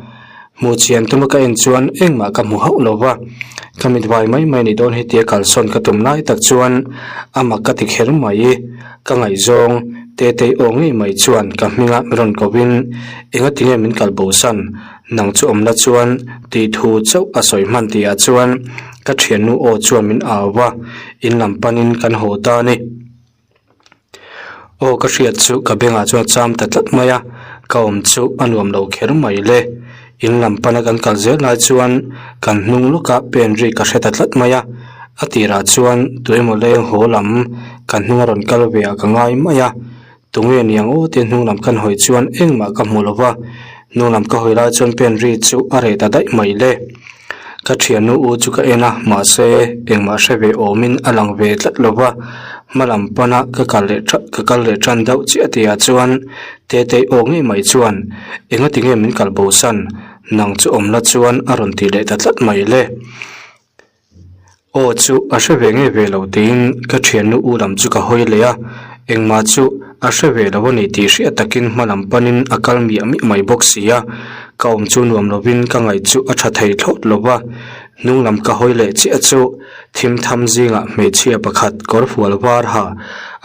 hmuh chian tuma ka en chuan engmah ka hmu hauh lo va, ka mit vai mai mai ni dawn hetia kalsawn ka tum lai tak chuan a mak ka ti kher mai. Ka ngaihzawng Tetei aw ngei mai chuan ka hminga mi rawn kovin engatinge min kal bosan nang chu awm la chuan tih thu chauh a sawi hman tihah chuan ka thiannu aw chuan min au va, in lam panin kan haw ta a ni. Aw ka hriat chu ka bengah chuan a cham ta tlat mai a, ka awm chu a nuam lo kher mai le. In lam pana kan kal zel lai chuan kan hnung lawkah pen ri ka hre ta tlat mai a, a tirah chuan tuemaw leng haw lam kan hnung a rawn kal ve ah ka ngai mai a. Tunge niang aw tia hnung lam kan hawi chuan engmah ka hmu lo va, hnung lam ka hawi lai chuan pen ri chu a reh ta daih mai le. Ka thiannu u chu ka en a, mahse engmah hre ve awmin a lang ve tlat lo va, hma lam pana ka kal leh tha ka kal leh tan deuh chiah tihah chuan Tetei aw ngei mai chuan engati nge min kal bosan nang chu awm la chuan a rawn ti leh ta tlat mai le. Aw chu a hre ve ngei ve lo tiin ka thiannu u lam chu ka hawi leh a, engmah chu a hre ve lo a ni tih hriat takin hma lam panin a kal miah miah mai bawk si a, ka awm chu nuam lovin ka ngaih chu a tha thei thlawt lo va, hnung lam ka hawi leh chiah chu thim tham zingah hmeichhia pakhat kawr fual var ha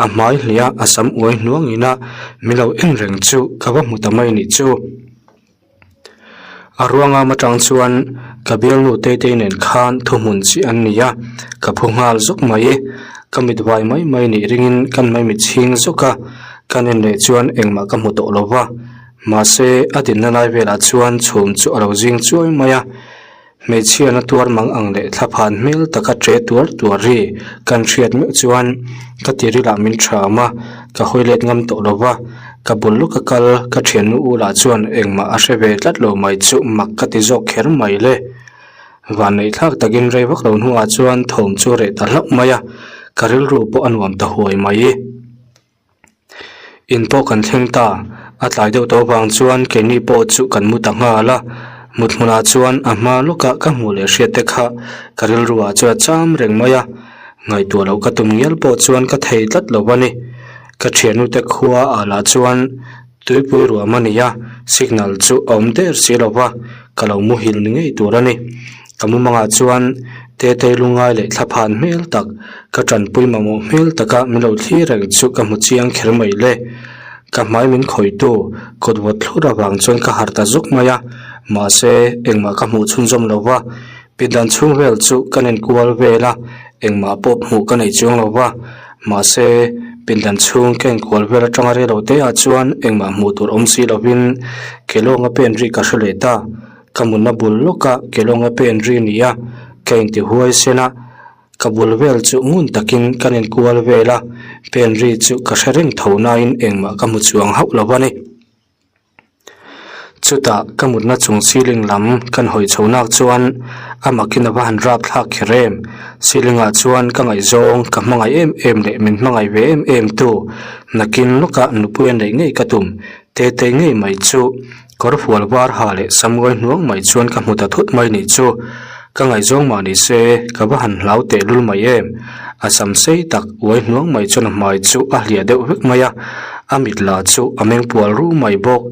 a hmai hliah a sam uai hnuangin a min lo en reng chu ka va hmu ta mai nih chu. A ruangam atang chuan ka bialnu Tetei nen khan thuhmun chi an ni a, ka phu nghal zawk mai. Ka mit vai mai mai nih ringin kan mai mit chhing zawk a, ka nen leh chuan engmah ka hmu tawh lo va. Mahse, a dinna lai velah chuan chhum chu a lo zing chuai mai a. Hmeichhia na tuar mang ang leh thlaphan hmel taka che tuar tuar ri kan hriat meuh chuan ka tirilah min ṭham a, ka hawi let ngam tawh lo va, ka bul lawka kal ka ṭhiannu u lah chuan engmah a hre ve tlat lo mai chu mak ka ti zawk kher mai le. Vanneih thlak takin rei vak lo hnuah chuan thawm chu reh ta hlauh mai a, ka rilru pawh a nuam ta huai mai. In pawh kan thleng ta, a tlai deuh tawh avang chuan keini pawh chu kan mu ta nghal a, mut hmunah chuan a hma lawkah ka hmuh leh hriat te kha ka rilru ah chuan a cham reng mai a, ngaihtuah loh ka tum ngial pawh chuan ka thei tlat lo a ni. Ka thiannu te khua ah lah chuan tuipui ruam a ni a, signal chu a awm der si lo va, ka lo muhil ni ngei tur a ni. Ka mumangah chuan Tetei lungai leh thlaphan hmel tak, ka tanpui mamawh hmel taka min lo thlir reng chu ka hmu chiang kher mai le. Ka hmai min khawihtu kawt vawt thlur avang chuan ka harh ta zuk mai a, mahse engmah ka hmuh chhunzawm lo va, pindan chhung vel chu ka nen kual vel a, engmah pawh hmuh ka nei chuang lo va, mahse pindan chhung ka enkual vel atanga rei lo te ah chuan engmah hmuh tur awm si lovin kelawnga pen ri ka hre leh ta. Ka mutna bul lawka kelawnga pen ri ni a, ka inti huai sen a, ka bul vel chu ngun takin kan inkual vel a, pen ri chu ka hre reng tho nain engmah ka hmu chuang hauh lo a ni. Chutah ka mutna chung ceiling lam kan hawi chho nak chuan a makin a va han rap thlak kher em, ceiling ah chuan ka ngaihzawng ka hmangaih em em leh min hmangaih ve em em tu nakin lawkah nupui a neih ngei ka tum Tetei ngei mai chu kawr fual var ha leh Samuel hnuang mai chuan ka hmu ta thut mai nih chu. Ka ngaihzawng mah ni se ka va han hlau teh lul mai em. A sam sei tak uai hnuang mai chuan a hmai chu a hliah deuh vek mai a, a mit lah chu a meng pual ru mai bawk.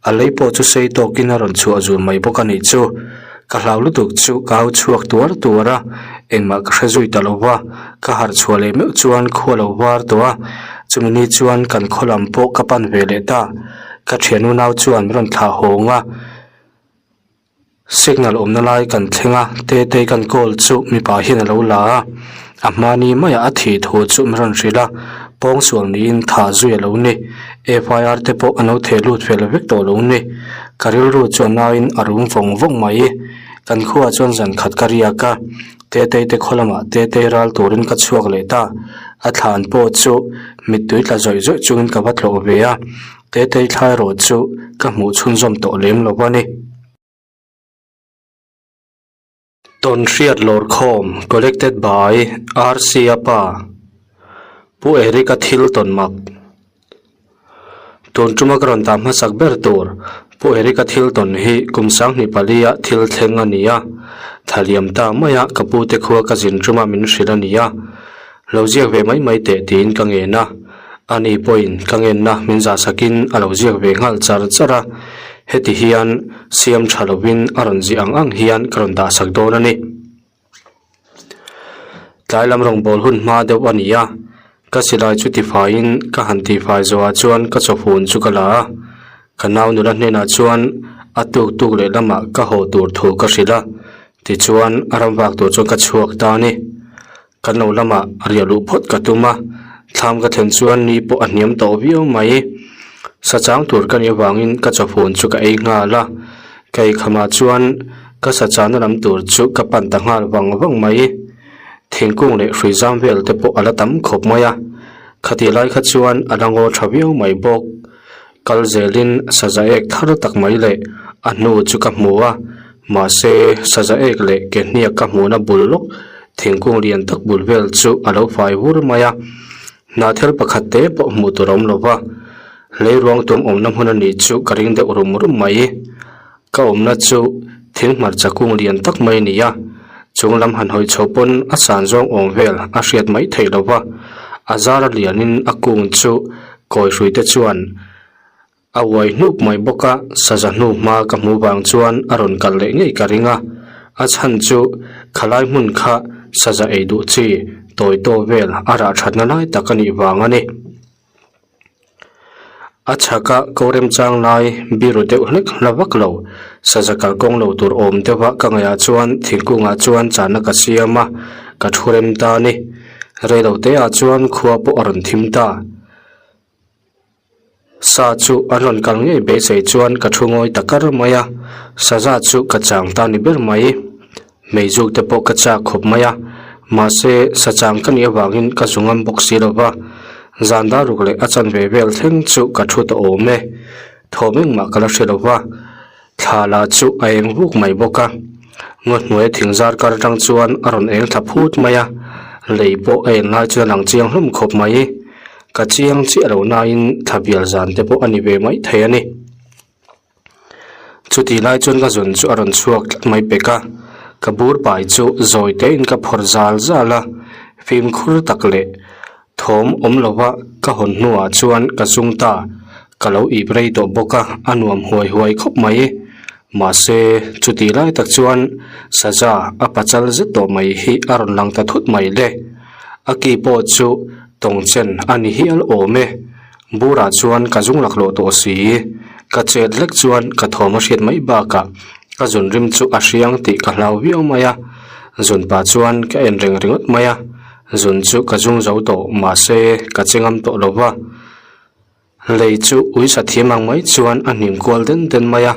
A lei pawh chu sei tawkin a rawn chhuah zul mai bawk a nih chu. Ka hlau lutuk chu ka au chhuak tuar tuar a, engmah ka hre zui ta lo va, ka harh chhuah leh meuh chuan khua lo var tawh a, chumi ni chuan kan khaw lam pawh ka pan ve leh ta, ka thian unau chuan min rawn thlah hawng a, signal awmna lai kan thleng a, Tetei kan call chu mipa hian a lo la a, a hmani maiah a thih thu chu min rawn hrilh a, pawngsual niin thah zui a lo ni, FIR te pawh an lo theh lut fel vek tawh lo ni. Ka rilru chuan nauin a rum vawng vawng mai. Kan khuaah chuan zan khat ka riak a, Tetei te khaw lamah Tetei ral turin ka chhuak leh ta. A thlan pawh chu mittui tla zawih zawih chungin ka va tlawh ve a. Tetei thla erawh chu ka hmuh chhunzawm tawh lem lo a ni. Tawnhriat Lawrkhawm Collected by RC Apa Pu Eric-a thil tawn mak Tun tuma ka rawn dah hmasak ber tur Pu Eric-a thil tawn hi kum sanghnih palia thil thleng a ni a, thaliam ta maia ka pute khua ka zin tuma min hrilh a ni a, lo ziak ve mai mai teh tiin ka ngen a, ani pawhin ka ngenna min zahsakin a lo ziak ve nghal char char a, heti hian siam tha lovin a rawn ziah ang ang hian ka rawn dahsak dawn a ni. Tlai lam rawngbâwl hun hma deuh a ni a, ka silai chu tifaiin ka han tifai zawhah chuan ka chawfun chu ka la a, ka nau nula hnenah chuan a tuk tuk leh lamah ka haw tur thu ka hrilh a, tichuan a ram vak tur chuan ka chhuak ta a ni. Kan lo lamah riah luh phawt ka tum a, thlam ka thlen chuan ni pawh a hniam tawh viau mai. Sa chang tur ka nih avangin ka chawfun chu ka ei nghal a, ka ei khamah chuan ka sa chahna lam tur chu ka pan ta nghal vang vang mai. Thingkung leh hrui zam vel te pawh a la tam khawp mai a, khatih lai kha chuan a la ngaw tha viau mai bawk. Kal zelin saza ek thar tak mai leh a hnu chu ka hmu a, mahse saza ek leh ke hniak ka hmuhna bul lawk thingkung lian tak bul vel chu a lo fai vur mai a, hnahthel pakhat te pawh hmuh tur a awm lo va, leiruang tum awmna hmun a nih chu ka ring deuh rum rum mai. Ka awmna chu thing hmarcha kung lian tak mai a ni a, chung lam han hawi chho pawn a san zawng awm vel a hriat mai theih lo va, a zar a lianin a kung chu kawi hrui te chuan a uai hnup mai bawk a, saza hnu hma ka hmuh vang chuan a rawn kal leh ngei ka ring a, a chhan chu khalai hmun kha saza ei duh chi tawi taw vel a rah thatna lai tak a nih vang a ni. A chhaka ko remchang lai biru deuh hlek hla vak lo, saza kalkawng lo tur awm deuha ka ngaihah chuan thingkungah chuan chahna ka siam a, ka thu rem ta a ni. Reilo teah chuan khua pawh a rawn thim ta. Sa chu an rawn kal ngei beisei chuan ka thu ngawi ta kar mai a, saza chu ka chang ta ni ber mai. Meizuk te pawh ka chak khawp mai a, mahse sa chang ka nih avangin ka zu ngam bawk si lo va, zan dar ruk leh a chanve vel thleng chu ka thu ta awm e, thawm engmah ka la hre lo va, thla lah chu a eng vuk mai bawk a, ngaw hnuai thing zar kar atang chuan a rawn eng thla phut mai a, lei pawh a en lai chuan a lang chiang hlawm khawp mai, ka chiang chiah lo nain thla bial zan te pawh a ni ve mai thei a ni. Chutih lai chuan ka zun chu a rawn chhuak tlat mai pek a, ka bur pai chu zawi tein ka phawrh zal zal a, fimkhur tak leh thawm awm lova ka hawn hnuah chuan ka zung ta, ka lo ip rei tawh bawk a, a nuam huai huai khawp mai. Mahse, chutih lai tak chuan saza a pachal zet tawh mai hi a rawn lang ta thut mai le, a ki pawh chu tawng chen a ni hial awm e. Burah chuan ka zung laklawh tawh si. Ka chet hlek chuan ka thawm a hriat mai bakah ka zun rim chu a hriang tih ka hlau viau mai a. Zun pah chuan ka en reng ringawt mai a. Zun chu ka zung zo tawh mahse ka che ngam tawh lo va. Lei chu uisa thiam ang mai chuan a hnim kual den den mai a.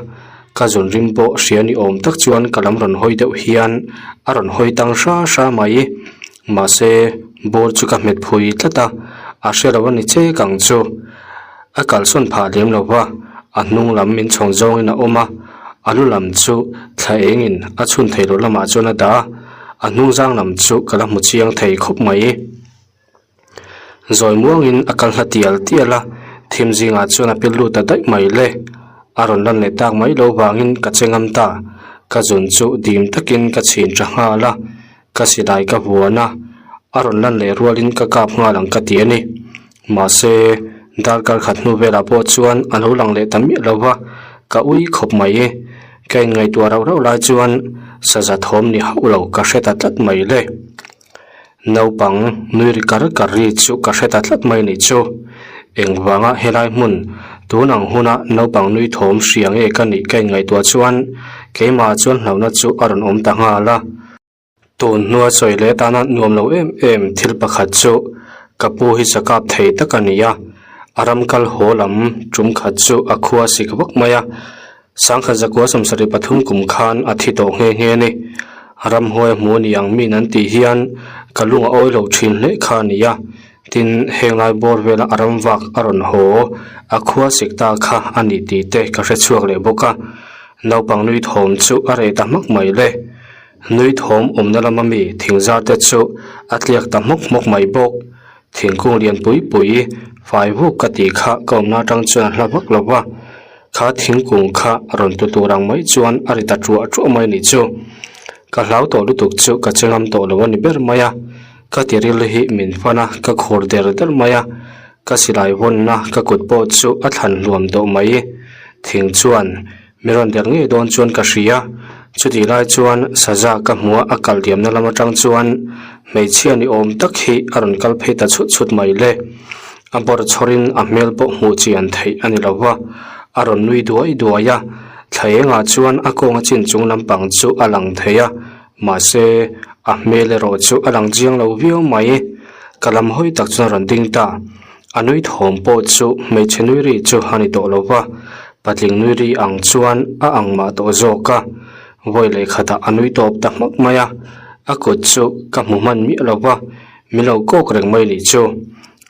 Ka zun rim pawh hria ni awm tak chuan ka lam rawn hawi deuh hian a rawn hawi tang hra hra mai. Mahse bur chu ka hmet phui tlat a, a hre lo a ni chek ang chu. A kalsawn phah lem lo va, a hnung lam min chhawn zawngin a awm a, a lu lam chu thla engin a chhun thei loh lamah chuan a dah a, a hnung zang lam chu ka la hmu chiang thei khawp mai. Zawi muangin a kal hla tial tial a, thim zingah chuan a pil lut ta daih mai le. A rawn lan leh tak mai lo vangin ka che ngam ta, ka zun chu dim takin ka chhin tha nghal a, ka silai ka vuan a, a rawn lan leh rualin ka kap nghal ang ka ti a ni. Mahse, darkar khat hnu velah pawh chuan a lo lang leh ta miah lo va, ka ui khawp mai e. Ka inngaihtuah rauh rauh lai chuan saza thawm ni hauh lo ka hre ta tlat mai le. Naupang nui ri kar kar ri chu ka hre ta tlat mai nih chu. Engvanga helai hmun tun ang huna naupang nui thawm hria nge ka nih ka inngaihtuah chuan keimah chuan hlauhna chu a rawn awm ta nghal a. Tun hnua sawi leh atana nuam lo em em thil pakhat chu ka pu hi chakap thei tak a ni a, a ram kal haw lam tum khat chu a khua sik vak mai a, Sangkhat zakua 73 kum khan a thi tawh nghe nghe a ni. Ramhuai a hmu a ni ang min an tih hian ka lung a awi lo thin hle kha a ni a. Tin, heng lai bawr vela a ram vak a rawn haw, a khua sik ta kha a ni tih te ka hre chhuak leh bawk a. Naupang nui thawm chu a reh ta hmak mai le. Nui thawm awmna lama mi thingzar te chu a tliak ta hmawk hmawk mai bawk. Thingkung lian pui pui fai vuk ka tih kha ka awmna atang chuan a hla vak lo va, kha thingkung kha rawn tlu tur ang mai chuan a ri ta truah truah mai ni chu. Ka hlau tawh lutuk chu ka che ngam tawh lo a ni ber mai a, ka tiril hi min fan a, ka khur der der mai a, ka silai vawnna ka kut pawh chu a thlan hluam tawh mai. Thing chuan Mi rawn der ngei dawn chuan ka hria. Chutih lai chuan saza ka hmu a, a kal diamna lam atang chuan hmeichhia ni awm tak hi a rawn kal phei ta chhut chhut mai le. A bawr chhawrin a hmel pawh hmuh chian theih a ni lo va, a rawn nui duai duai a. Thla engah chuan a kawnga chin chung lampang chu a lang thei a, mahse a hmel erawh chu a lang chiang lo viau mai. Ka lam hawi tak chuan a rawn ding ta. A nui thawm pawh chu hmeichhe nui ri chu a ni tawh lo va, patling nui ri ang chuan a ang mah tawh zawk a. Vawi leh khatah a nui tawp ta hmak mai a, a kut chu ka hmu hman miah lo va, min lo kawk reng mai nih chu.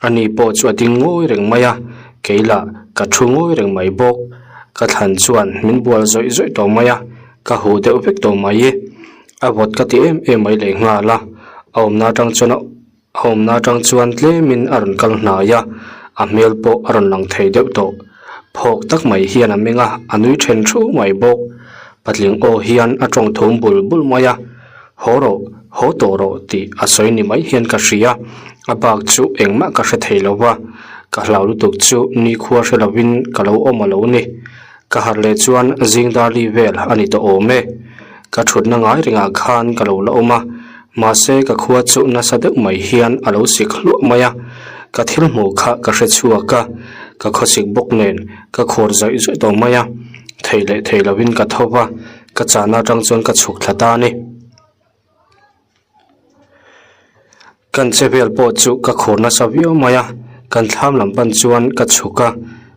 Ani pawh chu a ding ngawi reng mai a, kei lah ka thu ngawi reng mai bawk. Ka thlan chuan min bual zawih zawih tawh mai a, ka huh deuh vek tawh mai. A vawt ka ti em em mai lehnghal a, a awmna atang chuan a. A awmna atang chuan tlemin a rawn kal hnai a, a hmel pawh a rawn lang thei deuh tawh. Phawk tak mai hian a meng a, a nui then thu mai bawk. Patling aw hian a tawng thum bul bul mai a, Haw rawh, haw tawh rawh tih a sawi ni mai hian ka hria, a bak chu engmah ka hre thei lo va, ka hlau lutuk chu nikhua hre lovin ka lo awm a lo ni. Ka harh leh chuan zing darli vel a ni tawh awm e. Ka thutna ngai rengah khan ka lo la awm a, mahse ka khua chu nasa deuh mai hian a lo sik hluah mai a. Ka thil hmuh kha ka hre chhuak a, ka khawsik bawk nen ka khur zawih zawih tawh mai a. Thei leh thei lovin ka tho va, ka chahna atang chuan ka chhuk thla ta a ni. Kan che vel pawh chu ka khur nasa viau mai a, kan thlam lam pan chuan ka chhuk a,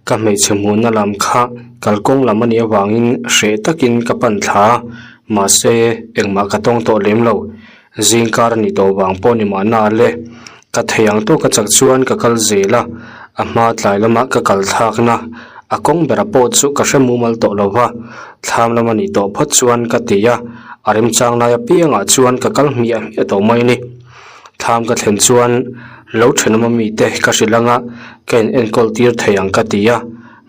ka hmeichhe hmuhna lam kha kalkawng lam a nih avangin hreh takin ka pan thla a, mahse engmah ka tawng tawh lem lo, zingkar a nih tawh vang pawh ni mahna le, ka thei ang tawka chak chuan ka kal zel a, a hma tlai lama ka kal thlakna a kawng bera pawh chu ka hre mumal tawh lo va, thlam lama nih tawh phawt chuan ka ti a, a remchang lai apiangah chuan ka kal hmiah hmiah tawh mai a ni. Thlam ka thlen chuan lo thenawm a mite ka hrilh anga ka in enkawl tir thei ang ka ti a,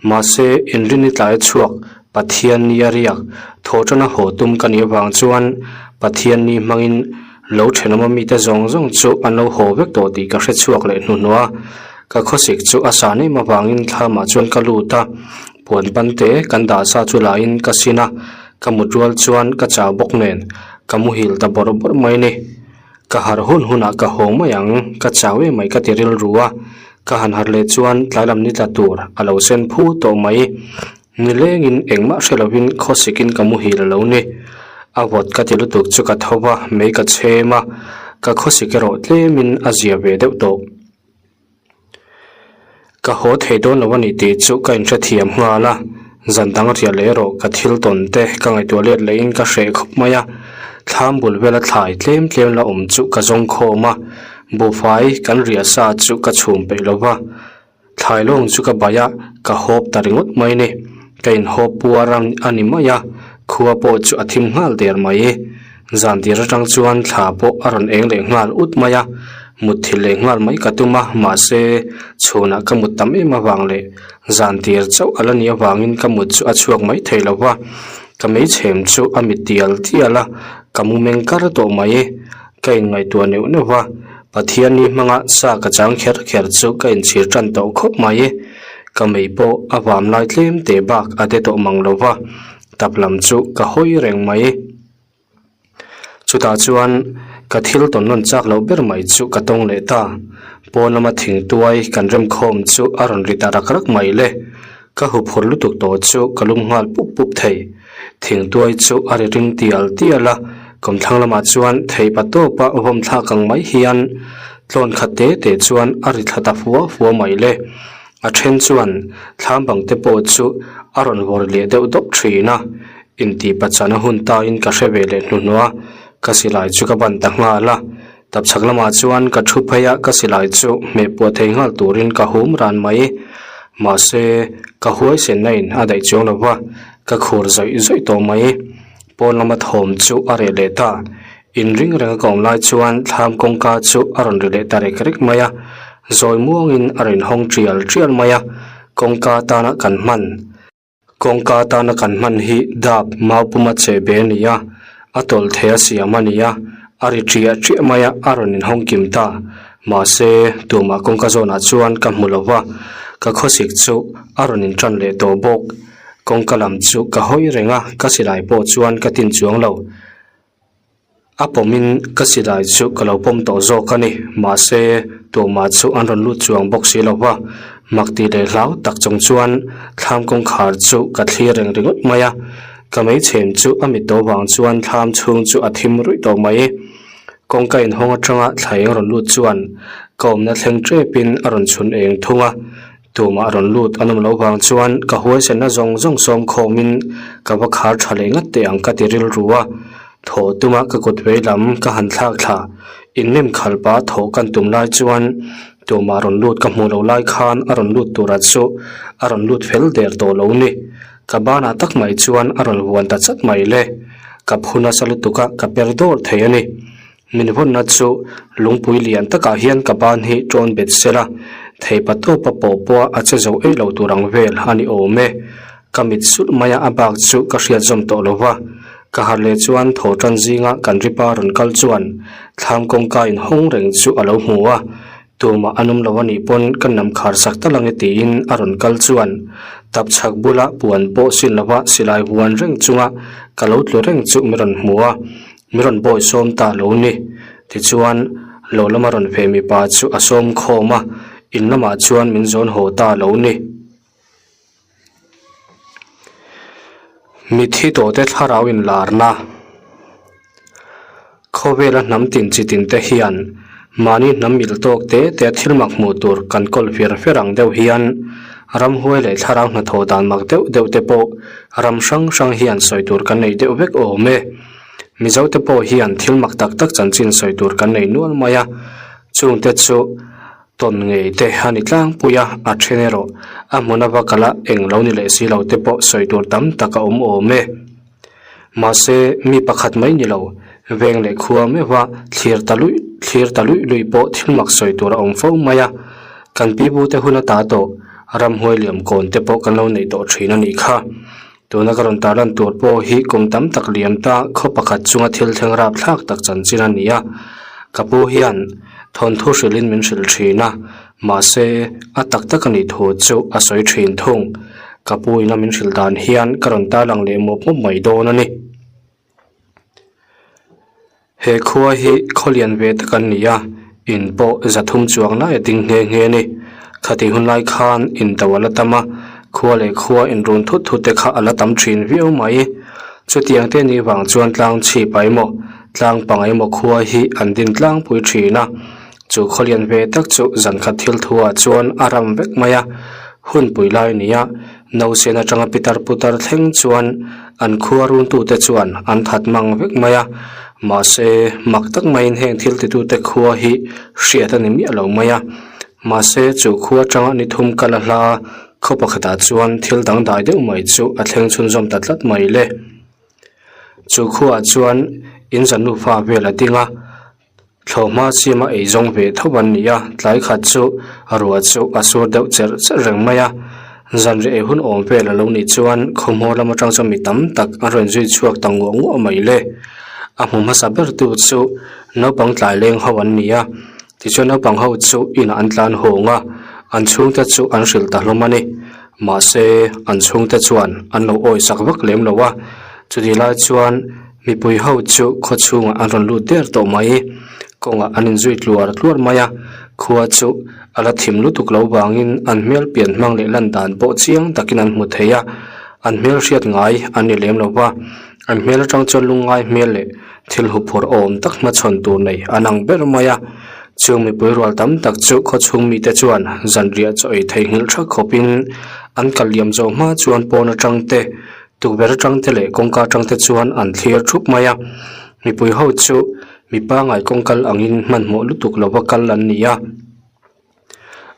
mahse inrini tlai a chhuak Pathianni a riak thawhṭana haw tum ka nih avang chuan Pathianni hmangin lo thenawm a mite zawng zawng chu an lo haw vek tawh tih ka hre chhuak leh hnuhnawh a, ka khawsik chu a san em avangin thlamah chuan ka lut a, puan pante kan dah sa chu lahin ka sin a, ka mut rual chuan ka chau bawk nen ka muhil ta bawrh bawrh mai a ni. Ka harh hun hunah ka haw mai ang, ka chau em mai ka ti rilru a, ka han harh leh chuan tlai lam ni tla tur a lo sen phu tawh mai. Nilengin engmah hre lovin khawsikin ka muhil a lo ni. A vawt ka ti lutuk chu ka tho va, mei ka chhem a, ka khawsik erawh tlemin a zia ve deuh tawh. Ka haw thei dawn lo a ni tih chu ka inhrethiam nghal a, zan dang riah leh erawh ka thil tawn te ka ngaihtuah let lehin ka hreh khawp mai a, thlam bul vela thlai tlem tlem la awm chu ka zawng khawm a, buhfai kan riah sa chu ka chhum peih lo va, thlai lawng chu ka baih a, ka hawp ta ringawt mai ni, ka inhawp puar a ni mai a, khua pawh chu a thim nghal der mai. Zan tir atang chuan thla pawh a rawn eng leh nghal ut mai a, mutthilh leh nghal mai ka tum a, mahse chhunah ka mut tam em avang leh zan tir chauh a la nih avangin ka mut chu a chhuak mai thei lo va, ka meichhem chu a mit tial tial a, ka mu meng kar tawh mai. Ka inngaihtuah neuh neuh va, Pathianni hmanga sa ka chang kher kher chu ka inchhir tan tawh khawp mai. Ka mei pawh a vam lai tlem teh bak a de tawh mang lo va, tap lam chu ka hawi reng mai. Chutah chuan ka thil tawn nawn chak loh ber mai chu ka tawng leh ta. Pawn lama thingtuai kan remkhawm chu a rawn ri ta rak rak mai le. Ka huphur lutuk tawh chu ka lum nghal pup pup thei. Thingtuai chu a ri ring tial tial a, kawmthlang lamah chuan theipa tawpa vawm thlak ang mai hian tlawn khat te te chuan a ri thla ta fua fua mai le. A then chuan thlam bang te pawh chu a rawn vawr leh deuh dawp thin a. Intih pachana hun tain ka hre ve leh hnuhnawh a, ka silai chu ka ban ta nghal a. Tapchhak lamah chuan ka thu phei a, ka silai chu hmeh puah thei nghal turin ka hum ran mai. Mahse, ka huaisenna in a daih chuang lo va, ka khur zawih zawih tawh mai. Pawn lama thawm chu a reh leh ta. Inring renga ka awm lai chuan thlam kawngka chu a rawn ri leh ta rek rek mai a, zawi muangin a rawn hawng tial tial mai a, kawngka tana kan hman. Kawngka tana kan hman hi dap mau puma cheh be a ni a, a tawlh thei a siam a ni a, a ri ṭiah ṭiah mai a, a rawn inhawng kim ta. Mahse, tumah kawngka zawnah chuan ka hmu lo va, ka khawsik chu a rawn inṭan leh tawh bawk. Kawngka lam chu ka hawi reng a, ka silai pawh chuan ka tin chuang lo. A pawmin ka silai chu ka lo pawm tawh zawk a ni. Mahse, tumah chu an rawn lut chuang bawk si lo va. Mak tih leh hlau tak chung chuan thlam kawngkhar chu ka thlir reng ringawt mai a. Ka meichhem chu a mit tawh vang chuan thlam chhung chu a thim ruih tawh mai. Kawngka inhawng atanga thla eng rawn lut chuan ka awmna thleng tepin a rawn chhun eng thung a. Tumah rawn lut an awm loh vang chuan ka huaisenna zawng zawng sawm khawmin ka va khar tha leh ngat teh ang ka ti rilru a. Thawh tuma ka kut vei lam ka han thlak thla. Innem khalh pah thawh kan tum lai chuan tumah rawn lut ka hmuh loh lai khan a rawn lut tura chu a rawn lut fel der tawh lo ni. Ka banah tak mai chuan a rawn vuan ta chat mai le. Ka phu nasa lutuk a ka per dawr thei a ni. Min vawnna chu lungpui lian takah hian ka ban hi ṭawn bet sel a, theipa tawpa pawh pawha a che zo eih lo tur ang vel a ni awm e. Ka mit sulh maia a bak chu ka hriat zawm tawh lo va, ka harh leh chuan thaw ṭan zinga kan ripa rawn kal chuan thlam kawngka inhawng reng chu a lo hmu a, tumah an awm lo a nih pawn ka nam khar sak ta lang e tiin a rawn kal chuan tapchhak bula puan pawh sin lova silai huan reng chunga ka lo tlu reng chu min rawn hmu a. Mi rawn bawi sawm ta lo ni. Tichuan, lo lama rawn ve mipa chu a sawm khawm a, in lamah chuan min zawn haw ta lo ni. Mithi tawhte thlarau inlarna Khawvela hnam tin chi tin te hian mahni hnam mil tawk te te thil mak hmuh tur kan kawl fer fer ang deuh hian ramhuai leh thlarau hnathawh dan mak deuh deuh te pawh ram hrang hrang hian sawi tur kan nei deuh vek awm e. Mizote pawh hian thil mak tak tak chanchin sawi tur kan nei nual mai a, chungte chu tawn ngei te a ni tlangpui a, a then erawh a hmun ava kala eng lo ni leh si lo te pawh sawi tur tam tak a awm awm e. Mahse, mi pakhat mai ni lo, veng leh khua meuha thlir ta luih thlir ta luih luih pawh thil mak sawi tur a awm fo mai a, kan pi bute hun ata tawh ramhuai liam kawn te pawh kan lo neih tawh thin a nih kha. Tuna ka rawn tarlan tur pawh hi kum tam tak liam ta khaw pakhat chunga thil thleng rap thlak tak chanchin a ni a, ka pu hian thawnthu hrilhin min hrilh thin a, mahse a tak tak a nih thu chu a sawi thin thung. Ka pu ina min hrilh dan hian ka rawn tarlang leh mup mup mai dawn a ni. He khua hi khaw lian ve tak an ni a, in pawh za thum chuang lai a ding nghe nghe a ni. Khatih hun lai khan in do a la tam a, khua leh khua inrun thut thut te kha a la tam thin viau mai. Chutiang te nih vang chuan tlang chhip a emaw, tlang pang emaw khua hi an din tlangpui thin a. Chu khaw lian ve tak chu zan khat thil thu ah chuan a ram vek mai a, hunpui lai a ni a, Nausen atanga pitar putar thleng chuan an khua runtute chuan an that mang vek mai a, mahse mak tak maiin heng thil titute khua hi hriat a ni miah lo mai a. Mahse chu khua atanga ni thum kal a hla khaw pakhatah chuan thil dangdai deuh mai chu a thleng chhunzawm ta tlat mai le. Chu khuaah chuan in zan nufa vel a ding a. Thlawhhma siama ei zawng ve tho an ni a, tlai khat chu ruah chu a sur deuh cherh cherh reng mai a. Zanriah ei hun awm vel a lo nih chuan khawhmawr lam atang chuan mi tam tak an rawn zui chhuak ta nguah nguah mai le. A hmu hmasa ber tu chu naupang tlai leng ho an ni a, tichuan naupang ho chu inah an tlan hawng a, an chhungte chu an hrilh ta hlawm a ni. Mahse an chhungte chuan an lo awisak vak lem lo a, chutih lai chuan. Mipui ho chu khaw chhungah an rawn lut der tawh mai. Kawngah an inzui tluar tluar mai a, khua chu a la thim lutuk lo vangin an hmel pian hmang leh lan dan pawh chiang takin an hmu thei a, an hmel hriat ngai an ni lem lo va, an hmel atang chuan lungngai hmel leh thil huphurh awm tak hmachhawn tur nei an ang ber mai a. Chung mipui rual tam tak chu khaw chhung mite chuan zanriah chaw ei theihnghilh thak khawpin an kal liam zawh hma chuan pawn atang te Tukverh atang te leh kawngka atang te chuan an thlir thup mai a, mipui ho chu Mi pangai kawng kal angin hmanhmawh lutuk lova kal an ni a.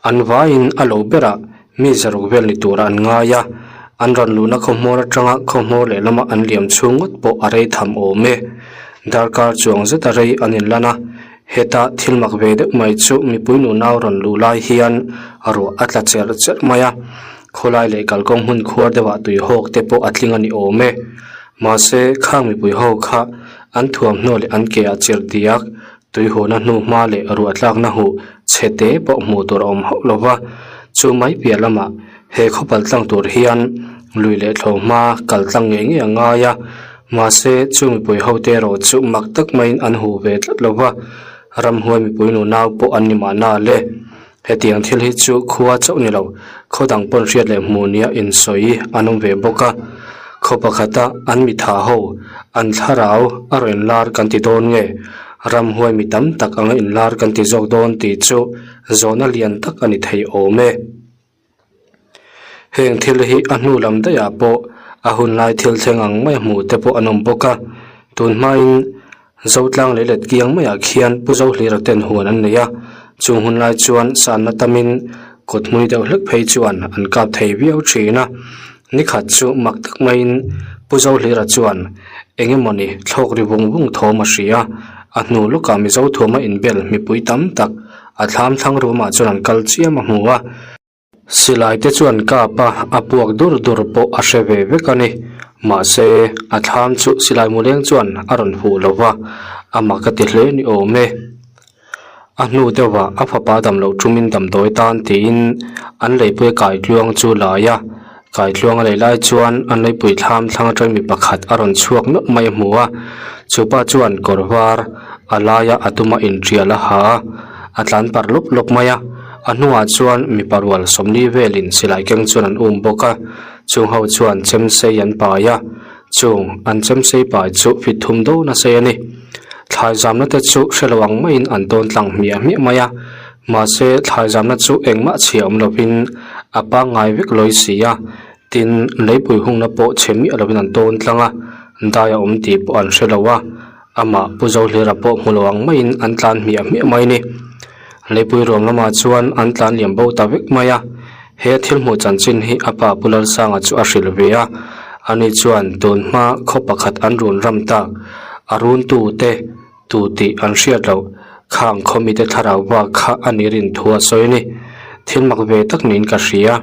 An vaiin a lo berah mi zaruk vel ni tura an ngai a, an rawn luhna khawhmawr atanga khawhmawr lehlama an liam chhung ngawt pawh a rei tham awm e. Darkar chuang zeta rei an inlan a, heta thil mak ve deuh mai chu mipui nunau rawn luh lai hian ruah a tla cherh cherh mai a, khawlai leh kalkawng hmun khuar deuhah tuihawk te pawh a tling a ni awm e. Mahse, khang mipui ho kha an thuamhnaw leh an ke ah chirh diak Tuihawna hnu hma leh ruah tlakna huh chhe te pawh hmuh tur a awm hauh lo va, chu mai piah lamah he khaw pal tlang tur hian lui leh thlawh hma kal tlang ngei ngei a ngai a, mahse chu mipui hote erawh chu mak tak maiin an huh ve tlat lo va, ramhuai mipui nunau pawh an ni mahna le. Hetiang thil hi chu khua chauh ni lo, khaw dang pawn hriat leh hmuh nia insawi an awm ve bawk a. Khaw pakhata an mitha ho, an thlarau a rawn inlar kan ti dawn nge, ramhuai mi tam tak anga inlar kan ti zawk dawn tih chu zawhna lian tak a ni thei awm e. Heng thil hi a hnu lam daihah pawh a hun lai thil thleng ang mai a hmuh te pawh an awm bawk a, tun hmain Zotlang leh let kiang maiah khian Pu Zohlira ten huan an nei a, chung hun lai chuan sanna tamin kut hmui deuh hlek phei chuan an kap thei viau thin a, nikhat chu mak tak maiin Pu Zohlira chuan eng emawni thlawk ri vung vung thawm a hria, a hnu lawkah Mizo thuama inbel mipui tam tak a thlam thlang ruamah chuan an kal chiam a hmu a. Silai te chuan kap a, a puak dur dur pawh a hre ve vek a ni. Mahse, a thlam chu silai muleng chuan a rawn huh lo va, a mak a ti hle ni awm e. A hnu deuhah a fapa dam loh tumin damdawi tan tiin an leipui a kaitluang chu lai a, kaitluang a lei lai chuan an leipui thlam thlang atang mi pakhat a rawn chhuak meuh mai a hmu a, chupa chuan kawr var a laia a tuma intial a ha a, a tlan par lawp lawp mai a. A hnungah chuan mipa rual sawmli velin silai keng chuan an um bawk a, chung ho chuan chemsei an pai a, chung an chemsei pai chu fit thum dawn a sei a ni. Thlai zamna te chu hre lo ang maiin an tawn tlang hmiah hmiah mai a, mahse thlai zamna chu engmah chhia awm lovin a pangngai vek lawi si a, tin leipui hungna pawh chhe miah lovin an tawn tlang a, dai a awm tih pawh an hre lo a. Amah Pu Zohlira pawh hmu lo ang maiin an tlan hmiah hmiah mai a ni. Leipui ruam lamah chuan an tlan liam bo ta vek mai a. He thil hmuh chanchin hi a pa Pu Lalsanga chu a hrilh ve a. Ani chuan tun hma khaw pakhat an run ram tak, a runtu te tu tih an hriat loh, khang khaw mite thlarau bak kha a ni rin thu a sawi a ni. Thil mak ve tak niin ka hria.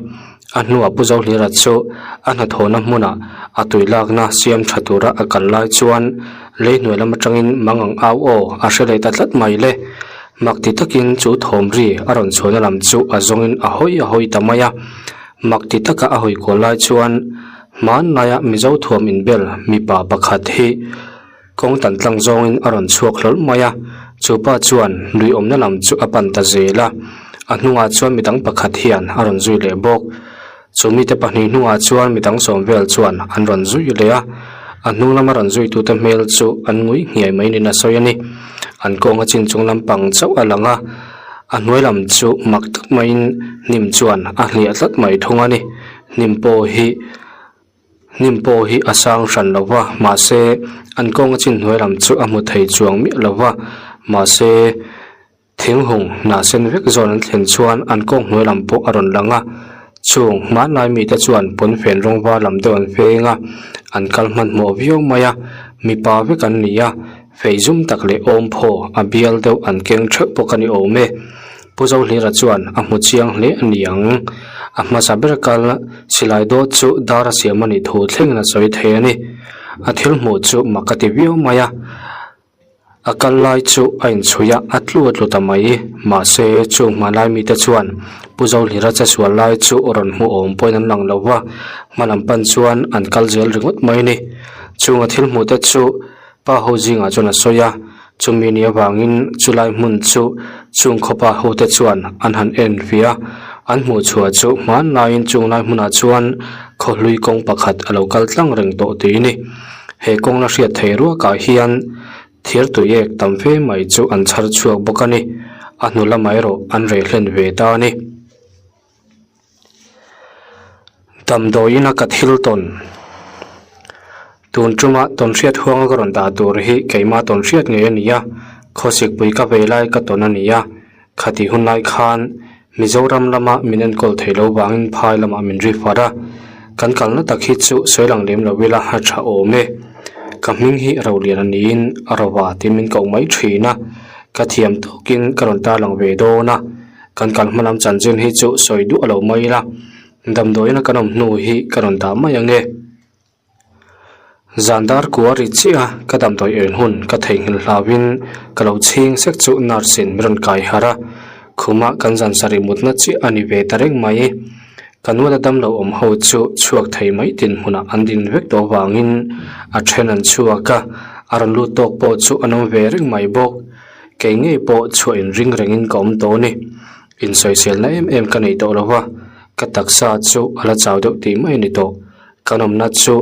A hnuah Pu Zohlira chu a hnathawhna hmunah a tui lakna siam tha tura a kal lai chuan lei hnuai lam atangin mang ang au aw a hre leh ta tlat mai le. Mak ti takin chu thawm ri a rawn chhuahna lam chu a zawngin a hawi a hawi ta mai a. Mak ti taka a hawi kual lai chuan hmanlaia Mizo thuam inbel mipa pakhat hi Kawng tan tlang zawngin a rawn chhuak hlawl mai a, chu pa chuan lui awmna lam chu a pan ta zel a, a hnungah chuan midang pakhat hian a rawn zui leh bawk. Chu mite pahnih hnungah chuan midang sawm vel chuan an rawn zui leh a, a hnung lama rawn zuitute hmel chu an ngui nghiai mai niin a sawi a ni. An kawnga chin chung lampang chauh a lang a, a hnuai lam chu mak tak maiin hnim chuan a hliah tlat mai thung a ni. Hnim pawh hi. Hnim pawh hi a sang hran lo va, mahse an kawnga chin hnuai lam chu a hmu thei chuang miah lo va, mahse thing hung hnah sen vek zawn an thlen chuan an kawng hnuai lam pawh a rawn lang a, chung hmanlai mite chuan pawnfen rawng var lam deuh an feng a, an kal hmanhmawh viau mai a, mipa vek an ni a, fei zum tak leh awmphaw a bial deuh an keng theuh bawk a ni awm e. Pu Zohlira chuan a hmu chiang hle a ni ang. A hmasa ber kal silai dawt chu dar a siam a nih thu thlengin a sawi thei a ni. A thil hmuh chu mak a ti viau mai a. A kal lai chu a inchhui a, a tlu a tlu ta mai. Mahse, chung hmanlai mite chuan Pu Zohlira che sual lai chu rawn hmu awm pawhin an lang lo va, hma lam pan chuan an kal zel ringawt mai a ni. Chung a thil hmuh te chu pa ho zingah chuan a sawi a. Chumi ni avangin chulai hmun chu chung khawpa hote chuan an han en ve a, an hmuh chhuah chu hmanlaiin chunglai hmunah chuan khawhlui kawng pakhat a lo kal tlang reng tawh tih a ni. He kawng la hriat thei ruakah hian thir tuiek tam fe mai chu an chhar chhuak bawk a ni. A hnu lamah erawh an reh hlen ve ta a ni. Damdawiin a ka thil tawn tun tuma tawn hriat huanga ka rawn dah tur hi keimah tawn hriat ngei a ni a. Khawsikpui ka vei lai ka tawn a ni a, khatih hun lai khan Mizoram lama min enkawl thei lo vangin phai lamah min ri far a, kan kalna tak hi chu sawi lang lem lo ila a tha awm e. Ka hming hi Rolian a niin a rova tih min koh mai thin a, ka thiam tawkin ka rawn tarlang ve dawn a, kan kal hma lam chanchin hi chu sawi duah lo mai ila, damdawiina kan awm hnu hi ka rawn dah mai ang e. Zan dar kua ri chiah a, ka damdawi en hun ka theihnghilh hlauhin ka lo chhing sek chu nurse in min rawn kai harh a, khuma kan zan sarih mutna chiah a ni ve ta reng mai. Ka nuala damlo awm ho chu chhuak thei mai dinhmunah an din vek tawh avangin a then an chhuak a, a rawn lut tawk pawh chu an awm ve reng mai bawk. Kei ngei pawh chhuah inring rengin ka awm tawh a ni. Insawiselna em em ka nei tawh lo va, ka taksa chu a la chau deuh tih mai a ni tawh. Kan awmna chu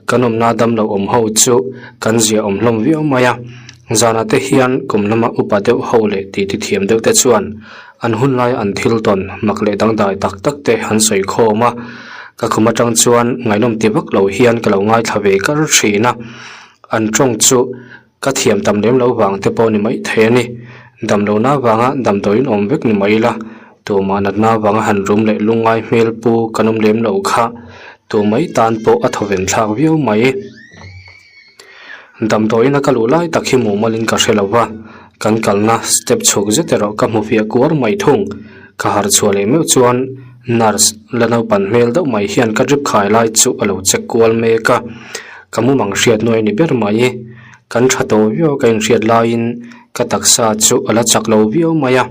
kan awmna damlo awm ho chu kan zia awm hlawm viau mai a, zanah te hian kum lama upa deuh ho leh titi thiam deuh te chuan an hun laia an thil tawn mak leh dangdai tak tak te an sawi khawm a, ka khum atang chuan ngaihnawm ti vak lo hian ka lo ngaithla ve kar thin a, an tawng chu. Ka thiam tam lem lo vang te pawh ni mai thei a ni. Damlohna vanga damdawiin awm vek ni mai ila, tumah natna vanga han rum leh lungngai hmel pu kan awm lem lo kha tu mai tan pawh a thawven thlak viau mai. Damdawiin a ka luh lai tak hi mumalin ka hre lo va, kan kalna step chhuk zet erawh ka hmu fiah kuar mai thung. Ka harh chhuah leh meuh chuan nurse la naupan hmel deuh mai hian ka drip khai lai chu a lo check kual mek a, ka mumang hriat nuai ni ber mai. Kan tha tawh viau ka inhriat laiin ka taksa chu a la chak lo viau mai a,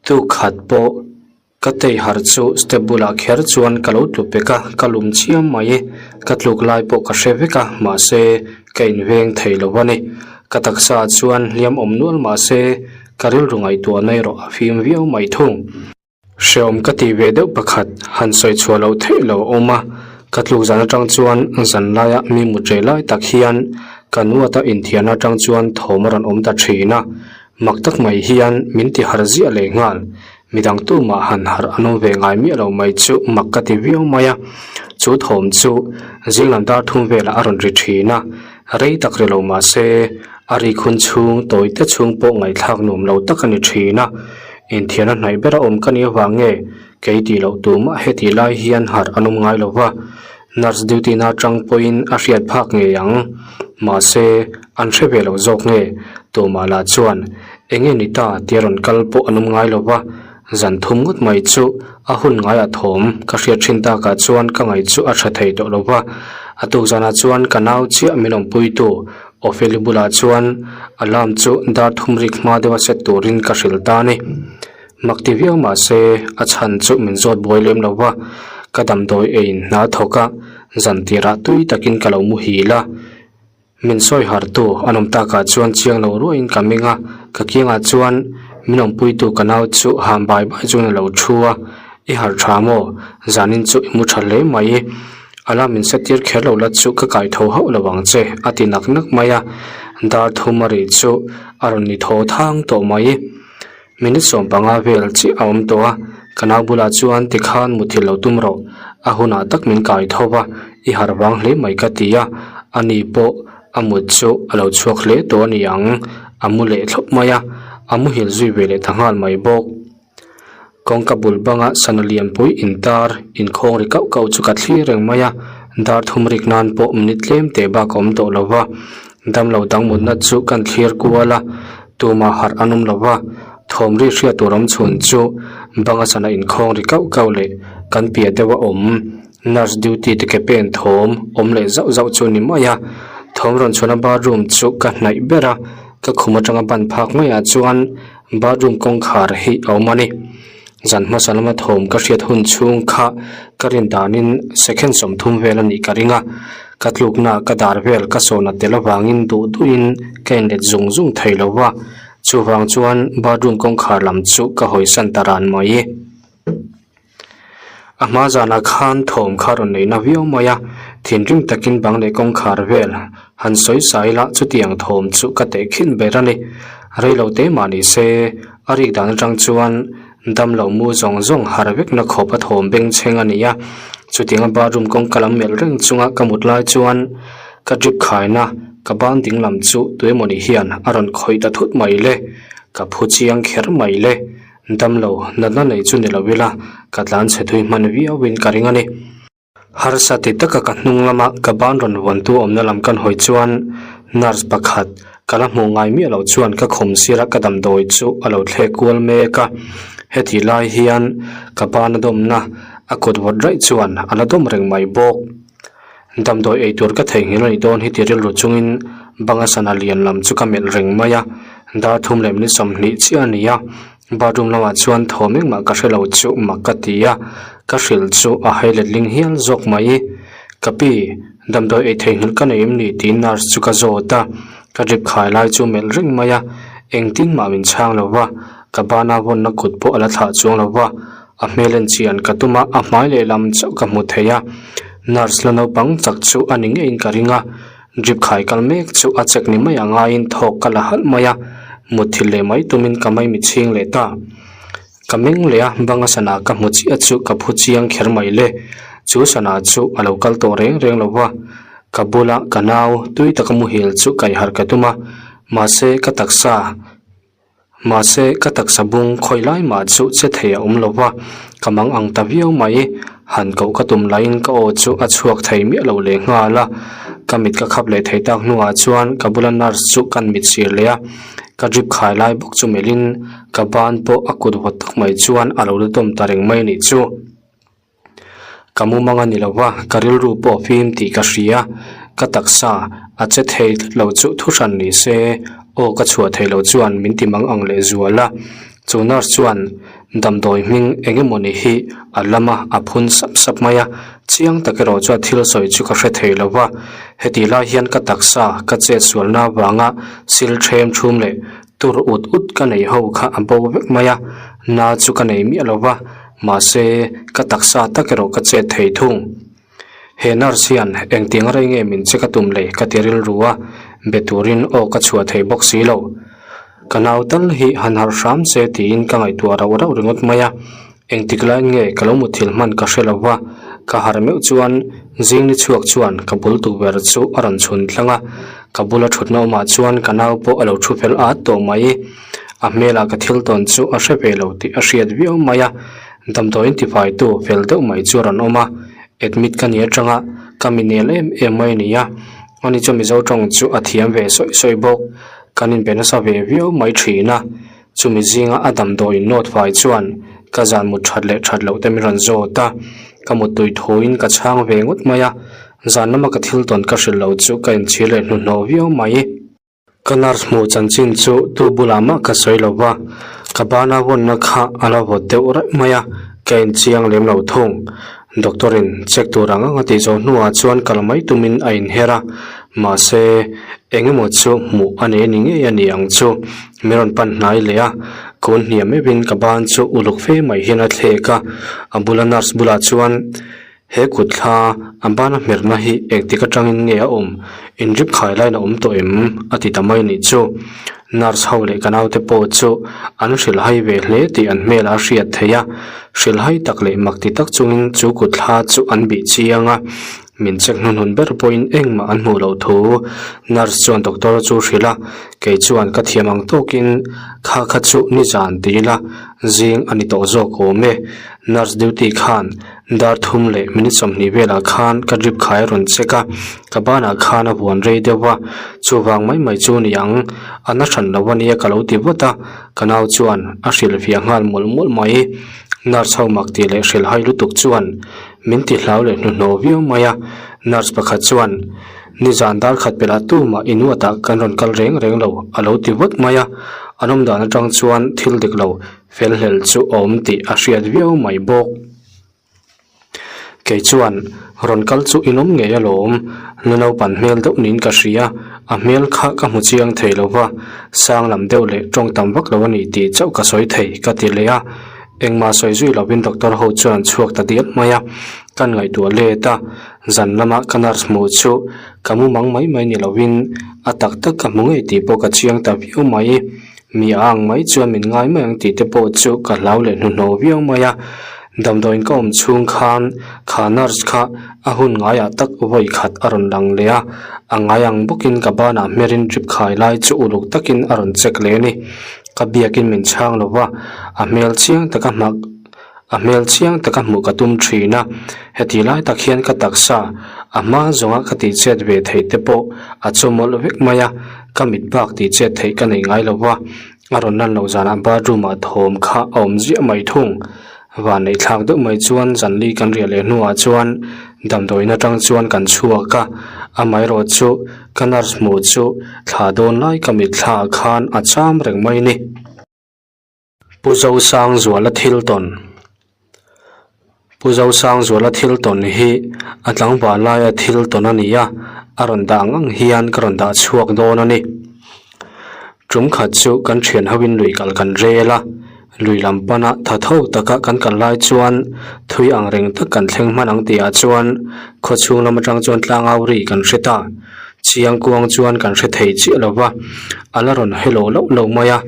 tukhat pawh ka tei harh chu step bulah kher chuan ka lo tlu pek a, ka lum chiam mai. Ka tluk lai pawh ka hre vek a, mahse ka inveng thei lo a ni. Ka taksa chuan hliam awm nual mahse Ka rilru ngaihtuahna erawh a fim viau mai thung. Hreawm ka tih ve deuh pakhat han sawi chhuah loh theih lo a awm a, ka tluk zan atang chuan zan laia mi mut reh lai tak hian ka nuata inthiarna atang chuan thawm a rawn awm ta thin a, mak tak mai hian min ti harh ziah leh nghal. Midang tumah han harh an awm ve ngai miah lo mai chu mak ka ti viau mai a, chu thawm chu zing lam dar thum velah a rawn ri thin a, rei tak ri lo mah se A rik hun chhung tawi te chhung pawh ngaihthlak nuam lo tak a ni thin a, inthiarna hnaih ber a awm ka nih avang nge kei tih loh tumah heti lai hian harh an awm ngai lo va, nurse duty na atang pawhin a hriat phak ngei ang. Mahse, an hre ve lo zawk nge tumah lah chuan eng nge ni ta tia rawn kal pawh an awm ngai lo va, zan thum ngawt mai chu a hun ngaiah thawm ka hriat thin takah chuan ka ngaih chu a tha thei tawh lo va, a tuk zanah chuan ka nau chiah min awmpuitu Opheli bulah chuan alarm chu dar thum rik hma deuha set turin ka hrilh ta a ni. Mak ti viau mah se a chhan chu min zawt buai lem lo va, ka damdawi eiin hna thawk a, zan tirah tui takin ka lo muhil a. Min sawi hartu an awm takah chuan chiang lo ruaiin ka meng a, ka kiangah chuan min awmpuitu ka nau chu ham bai bai chuan a lo thu a, I harh tha maw? Zanin chu i mu tha hle mai. Alarm min set tir kher lo la chu ka kai tho hauh lo ang che a ti nak nak mai a, dar thum a ri chu a rawn ni thaw thang tawh mai. Minute 15 vel chiah a awm tawh a, ka nau bulah chuan tikhan muthilh lo tum rawh, a hunah tak min kai tho va, i harh vang hle mai ka ti a, ani pawh a mut chu a lo chhuak hle tawh a ni ang, a mu leh thlawp mai a, a muhil zui ve leh ta nghal mai bawk. Kawngka bul banga sana lianpui intar inkhawng ri kauh kauh chu ka thlir reng mai a, dar thum rik nan pawh minute tlem teh bak a awm tawh lo va, damlo dang mutna chu kan thlir kual a, tumah harh an awm lo va, thawm ri hriat tur awm chhun chu banga sana inkhawng ri kauh kauh leh kan piah deuh a awm nurse duty te ke pen thawm awm leh zauh zauh chu a ni mai a, thawm rawn chhuahna bathroom chu ka hnaih ber a, ka khum atanga ban phak maiah chuan. Bathroom kawngkhar hi a awm a ni. Zan hmasa lama thawm ka hriat hun chhung kha ka rin danin second 30 vel a nih ka ring a, ka tlukna ka dar vel ka sawhna tel avangin duh duhin ka inlet zung zung thei lo va, chuvang chuan bathroom kawngkhar lam chu ka hawisan ta ran mai. A hma zanah khan thawm kha rawn nei na viau mai a, thinrim takin bang leh kawngkhar vel han sawi sai ila chutiang thawm chu ka teh khin ber a ni. Reilo te mah ni se, a rik dan atang chuan damlo mu zawng zawng har vek na khawp a thawm bengchheng a ni a, chutianga bathroom kawngka lam melh reng chunga ka mut lai chuan ka drip khaina. Ka ban dinglam chu tuemawni hian a rawn khawih ta thut mai le, ka phu chiang kher mai le. Damlo natna nei chu ni lo ila ka tlan chhe thui hman viauin ka ring a ni. Harsa ti taka ka hnung lama ka ban rawn vuantu awmna lam kan hawi chuan nurse pakhat ka la hmuh ngai miah loh chuan ka khum sira ka damdawi chu a lo thlek kual mek a. Heti lai hian ka ban a dawmna a kut vawt raih chuan a la dawm reng mai bawk. Damdawi ei tur ka theihnghilh a nih dawn hi ti rilru chungin banga sana lian lam chu ka melh reng mai a, dar thum leh minute 20 chiah a ni a, bathroom lamah chuan thaw mengmah ka hre lo chu mak ka ti a, ka hrilh chu a hai letling hial zawk mai. Ka pi, damdawi ei theihnghilh ka nei em ni tiin nurse chu ka zawt a, ka drip khai lai chu melh reng mai a, engtin mah min chhang lo va, ka bana vawnna kut pawh a la thlah chuang lo va. A hmel en chian ka tum a, a hmai lehlam chauh ka hmu thei a. Nurse la naupang chak chu a ni ngeiin ka ring a, drip khai kal mek chu a check ni mai a ngaiin thawk ka la halh mai a, mutthilh leh mai tumin ka maimi chhing leh ta. Ka meng leh a, banga sana ka hmu chiah chu ka phu chiang kher mai le. Chu sana chu a lo kal tawh reng reng lo va, ka bula ka nau tui taka muhil chu kaihharh ka tum a, mahse ka taksa, Mahse, ka taksa bung khawi lai mah chu che thei a awm lo va, ka mang ang ta viau mai. Han koh ka tum laiin ka aw chu a chhuak thei miah lo leh nghal a. Ka mit ka khap leh thei tak hnuah chuan ka bula nurse chu kan mit sir leh a, ka drip khai lai bawk chu melhin ka ban pawh a kut vawt tak mai chuan a lo la tawm ta reng mai a nih chu. Ka mumang a ni lo va, ka rilru pawh a fim tih ka hria. Ka taksa a che thei tlat lo chu thu hran ni se, aw ka chhuah thei lo chuan min ti mang ang leh zual a. Chu nurse chuan damdawi hming eng emaw ni hi a lam a, a phun sap sap mai a. Chiang tak erawh chuan thil sawi chu ka hre thei lo va. Hetih lai hian ka taksa ka chet sualna avanga sil ṭhem ṭhum leh tur ut ut ka nei ho kha a bo vek mai a, na chu ka nei miah lo va. Mahse, ka taksa tak erawh ka chet thei thung. He nurse hian engtiang rei nge min che ka tum le ka ti rilru a, be turin aw ka chhuah thei bawk si lo. Ka nau tal hi han harh hram se tiin ka ngaihtuah rauh rauh ringawt mai a, engtik laiin nge ka lo muthilh hman ka hre lo va, ka harh meuh chuan zing ni chhuak chuan ka bul tukverh chu a rawn chhun tlang a, ka bula thutna awmah chuan ka nau pawh a lo thu fel at tawh mai. A hmelah ka thil tawn chu a hre ve lo tih a hriat viau mai a, damdawiin tifaitu fel deuh mai chu a rawn awm a, admit ka ni atanga ka mi nel em em mai a ni a, ani chu Mizo tawng chu a thiam ve sawi sawi bawk, kan inbe nasa ve viau mai thin a, chumi zinga a damdawiin note fai chuan ka zan mut that leh that loh te min rawn zawt a, ka muttui thuin ka chhang ve ngawt mai a, zan lama ka thil tawn ka hrilh lo chu ka inchhir leh hnuhnawh viau mai. Ka nurse hmuh chanchin chu tu bulah mah ka sawi lo va, ka bana vawnna kha a la vawt deuh raih mai a, ka inchiang lem lo thung. Doctor in check tur ang ang a tih zawh hnuah chuan kal mai tumin a inher a, mahse eng emaw chu hmuh a nei a ni ngei a ni ang chu. Min rawn pan hnai leh a, kun hniam meuhin ka ban chu uluk fe mai hian a thlek a, a bula nurse bulah chuan, He kut thla a bana hmerna hi engtik atangin nge a awm? Inrip khai laiin a awm tawh em? a ti ta mai nih chu. Nurse ho leh ka naute pawh chu an hrilhhai ve hle tih an hmelah a hriat theih a. Hrilhhai tak leh mak ti tak chungin chu kut thla chu an bih chiang a. Min check hnuhnun ber pawhin engmah an hmuh loh thu nurse chuan doctor chu hrilh a. Kei chuan ka thiam ang tawkin kha kha chu nizan ti ila zing a ni tawh zawk awm e. Nurse duty khan Dar thum leh minute 20 velah khan ka drip khai a rawn check a, ka banah khan a vuan rei deuh va, chuvang mai mai chu ni ang, a na hran lo ania ka lo ti vat a, ka nau chuan a hrilh fiah nghal mawlh mawlh mai. Nurse ho mak tih leh hrilh hai lutuk chuan min ti hlau leh hnuhnawh viau mai a, nurse pakhat chuan nizan dar khat pelh ah tumah inuatah kan rawn kal reng reng lo a lo ti vat mai a, an awm dan atang chuan thil dik lo fel hlel chu a awm tih a hriat viau mai bawk. Kei chuan rawn kal chu in awm ngei alawm, na naupan hmel deuh niin ka hria, a hmel kha ka hmu chiang thei lo va, sang lam deuh leh tawng tam vak lo a ni tih chauh ka sawi thei ka ti leh a, engmah sawi zui lovin doctor ho chuan an chhuak ta dial mai a, kan ngaihtuah let a, zan lama ka nurse hmuh chu ka mu mang mai mai ni lovin a tak tak ka hmu ngei tih pawh ka chiang ta viau mai. Mi a ang mai chuan min ngai mai ang tih te pawh chu ka hlau leh hnuhnawh viau mai a. Damdawiin ka awm chhung khan kha nurse kha a hun ngaiah tak vawi khat a rawn lang leh a, a ngai ang bawkin ka banah hmerin drip khai lai chu uluk takin a rawn check leh a ni. Ka biakin min chhang lo va, a hmel chiang taka hmak a hmel chiang taka hmuh ka tum thin a, heti lai tak hian ka taksa a hma zawnga ka tih chet ve theih te pawh a chawmawlh vek mai a, ka mit bak tih chet theih ka nei ngai lo va. A rawn lan loh zanah bathroom ah thawm kha a awm ziah mai thung. Van neih thlak deuh mai chuan zanli kan riah leh hnuah chuan damdawiin atang chuan kan chhuak a, amaherawh chu ka nurse hmuh chu thla dawn lai ka mitthla ah khan a cham reng mai ni. Pu Zosangzuala thil tawn. Pu Zosangzuala thil tawn hi a tlangval laia thil tawn a ni a, a rawn dah ang ang hian ka rawn dah chhuak dawn a ni. Tum khat chu kan thian hoin lui kal kan rel a, lui lam pana tha tho taka kan kal lai chuan thui ang reng tak kan thleng hman ang tihah chuan khawchhung lam atang chuan tlangau ri kan hre ta. Chiang kuang chuan kan hre thei chiah lo va, a la rawn hello loh loh mai a,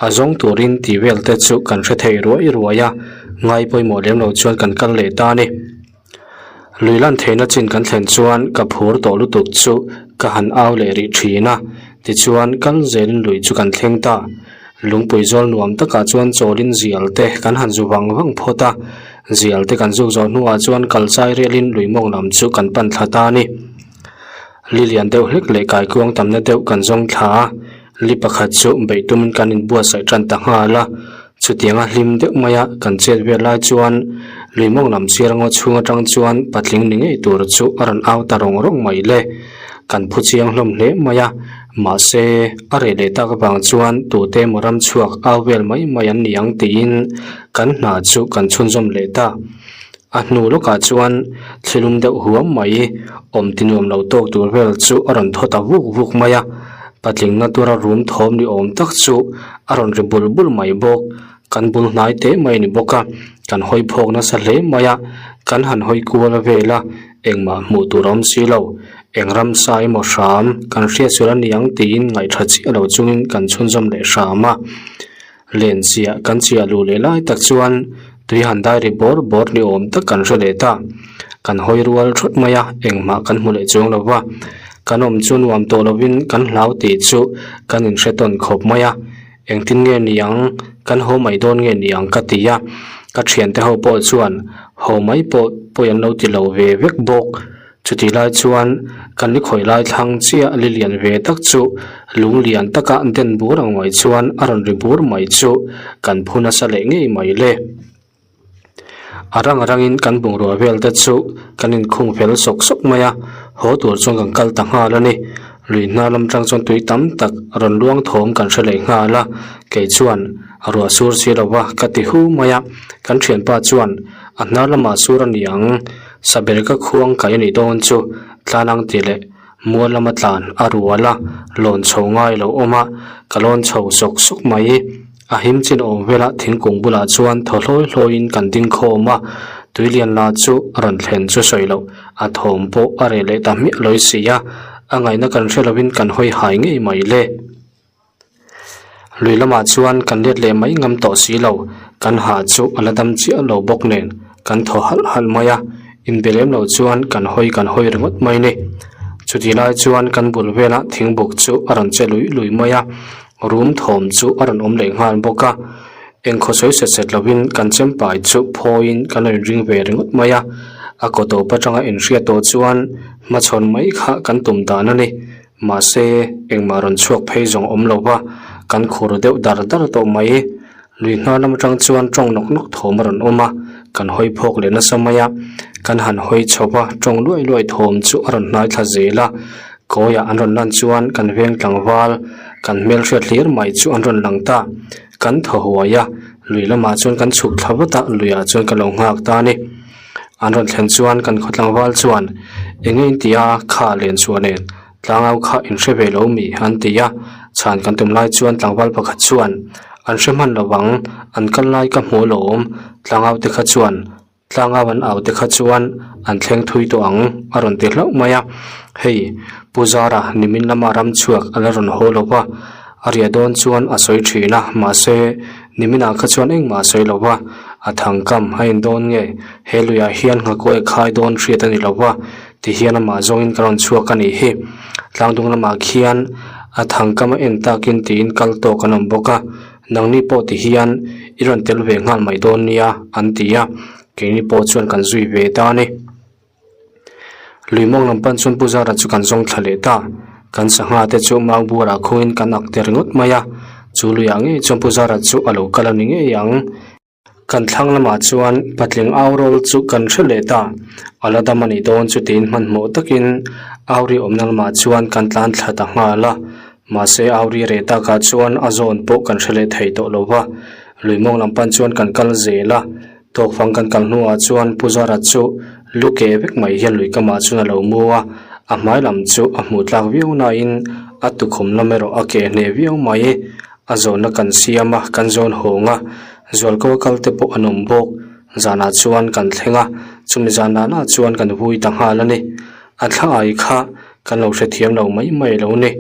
a zawng turin tih vel te chu kan hre thei ruai ruai a. Ngai pawimawh lem lo chuan kan kal leh ta a ni. Lui lan theihna chin kan thlen chuan ka phur tawh lutuk chu ka han au leh rih thin a, tichuan kal zelin lui chu kan thleng ta. Lungpui zawl nuam takah chuan chawlin zial te kan han zu vang vang phawt a, zial te kan zuk zawh hnuah chuan kal chai rialin lui mawng lam chu kan pan thla ta a ni. Li lian deuh hlek leh kaikuang tamna deuh kan zawng thla a, li pakhat chu beih tumin kan inbuatsaih tan ta nghal a. Chutianga hlim deuh maia kan chet vel lai chuan lui mawng lam sir ngaw chhung atang chuan patling ni ngei tur chu a rawn au ta rawng rawng mai le. Kan phu chiang hlawm hle mai a, mahse a reh leh tak avang chuan tute emaw ram chhuak au vel mai mai an ni ang tiin kan hna chu kan chhunzawm leh ta. A hnu lawkah chuan thlilum deuh huam mai awm ti nuam lo tawk tur vel chu a rawn thaw ta vuk vuk mai a. Patling na tura rum thawm ni awm tak chu a rawn ri bul bul mai bawk. Kan bul hnai teh mai a ni bawk a, kan hawi phawk nasa hle mai a, kan han hawi kual vel a, engmah hmuh tur a awm si lo. Eng ramsa emaw hram kan hriat sual a ni ang tiin ngaihṭha chiah lo chungin kan chhunzawm leh hram a. Len chiah kan chiah luh leh lai tak chuan tui han dai ri bawr bawr ni awm tak kan hre leh ta. Kan hawi rual thut mai a, engmah kan hmu leh chuang lo va. Kan awm chu nuam tawh lovin kan hlau tih chu kan inhre tawn khawp mai a. Engtin nge ni ang, kan haw mai dawn nge ni ang ka ti a. Ka thiante ho pawh chuan haw mai pawh pawi an lo ti lo ve vek bawk. Chutih lai chuan kan ni khawi lai thlang chiah li lian ve tak chu lung lian taka den bur ang mai chuan a rawn ri bur mai chu kan phu nasa leh ngei mai le. A rang rangin kan bungrua vel te chu kan inkhung fel sawk sawk mai a, haw tur chuan kan kal ta nghal a ni. Lui hnar lam tang chuan tui tam tak rawn luang thawm kan hre leh nghal a, kei chuan ruah sur si lo va ka ti hu mai a, kan thianpa chuan a hnar lamah sur a ni ang. Saber ka khuang kai a nih dawn chu tlan ang tih leh mual lama tlan a rual a, lawn chho ngai lo awm a, ka lawn chho sawk sawk mai. A him chin awm vela thingkung bulah chuan thaw hlawi hlawiin kan ding khawm a, tuilian la chu a rawn thlen chu sawi loh, a thawm pawh a reh leh ta hmiah lawi si a, a ngaihna kan hre lovin kan hawi hai ngei mai le. Lui lamah chuan kan let leh mai ngam tawh si lo, kan ha chu a la dam chiah lo bawk nen kan thaw halh halh mai a, inbe lem lo chuan kan hawi kan hawi ringawt mai ni. Chutih lai chuan kan bul velah thingbuk chu a rawn che lui lui mai a, rum thawm chu a rawn awm leh nghal bawk a, engkhaw sawi set set lovin kan chempai chu phawiin kan lo inring ve ringawt mai a, a kaw tawp atanga inhriat tawh chuan hmachhawn mai kha kan tum dan a ni. Mahse, engmah rawn chhuak phei zawng awm lo va, kan khur deuh dar dar tawh mai. Lui hnar lam atang chuan tawng nawk nawk thawm a rawn awm a, kan hawi phawk leh nasa mai a. Kan han hawi chho va, tawng luai luai thawm chu a rawn hnai thla zel a. Kawiah an rawn lan chuan kan veng tlangval, kan hmelhriat hlir mai chu an rawn lang ta. Kan thaw huai a, lui lamah chuan kan chhuk thla vat a, luiah chuan ka lo nghak ta a ni. An rawn thlen chuan kan khaw tlangval chuan eng eng tia kha len chhuah nen tlangau kha in hre ve lo mi an ti a, chhan kan tum lai chuan tlangval pakhat chuan an hre hman lo vang, an kal lai ka hmu alawm, tlangau te kha chuan tlangau an au te kha chuan an thleng thui tawh ang a rawn ti hlauh mai a, hei Pu Zara nimin lama ram chhuak a la rawn haw lo va, a riah dawn chuan a sawi thin a, mahse niminah kha chuan engmah a sawi lo va. A thang kam a in dawn nge? He luiah hian nghakuai a khai dawn hriat a ni lo va, tihian amah zawngin ka rawn chhuak a nih hi. Tlangdung lamah khian a thang kam a en takin tiin kal tawk an awm bawk a, nangni pawh tihian i rawn tel ve nghal mai dawn nia an ti a, keini pawh chuan kan zui ve ta a ni. Lui mawng lam pan chuan Pu Zara chu kan zawng thla leh ta. Kan sangha te chu mau buarah khungin kan ak ta ringawt mai a, chu luiah ngei chuan Pu Zara chu a lo kal a ni ngei ang. Kan thlang lamah chuan patling au rawl chu kan hre leh ta, a la dam a nih dawn chu tiin hmanhmawh takin au ri awmna lamah chuan kan tlan thla ta nghal a. Mahse au ri reh takah chuan a zawn pawh kan hre leh thei tawh lo va, lui mawng lam pan chuan kan kal zel a. Tawkfang kan kal hnuah chuan Pu Zara chu lu ke vek mai hian lui kamah chuan a lo mu a, a hmai lam chu a hmuh tlak viau nain a tukhum lam erawh a keh hneh viau mai. A zawnna kan siam a, kan zawn hawng a, zualko a kal te pawh an awm bawk. Zanah chuan kan thleng a, chumi zan danah chuan kan vui ta nghal a ni. A thla ai kha kan lo hrethiam lo mai mai lo ni.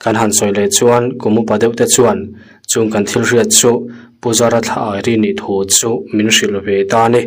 Kan han sawi leh chuan kum upa deuh te chuan chung kan thil hriat chu Pu Zara thla ai ri nih thu chu min hrilh ve ta a ni.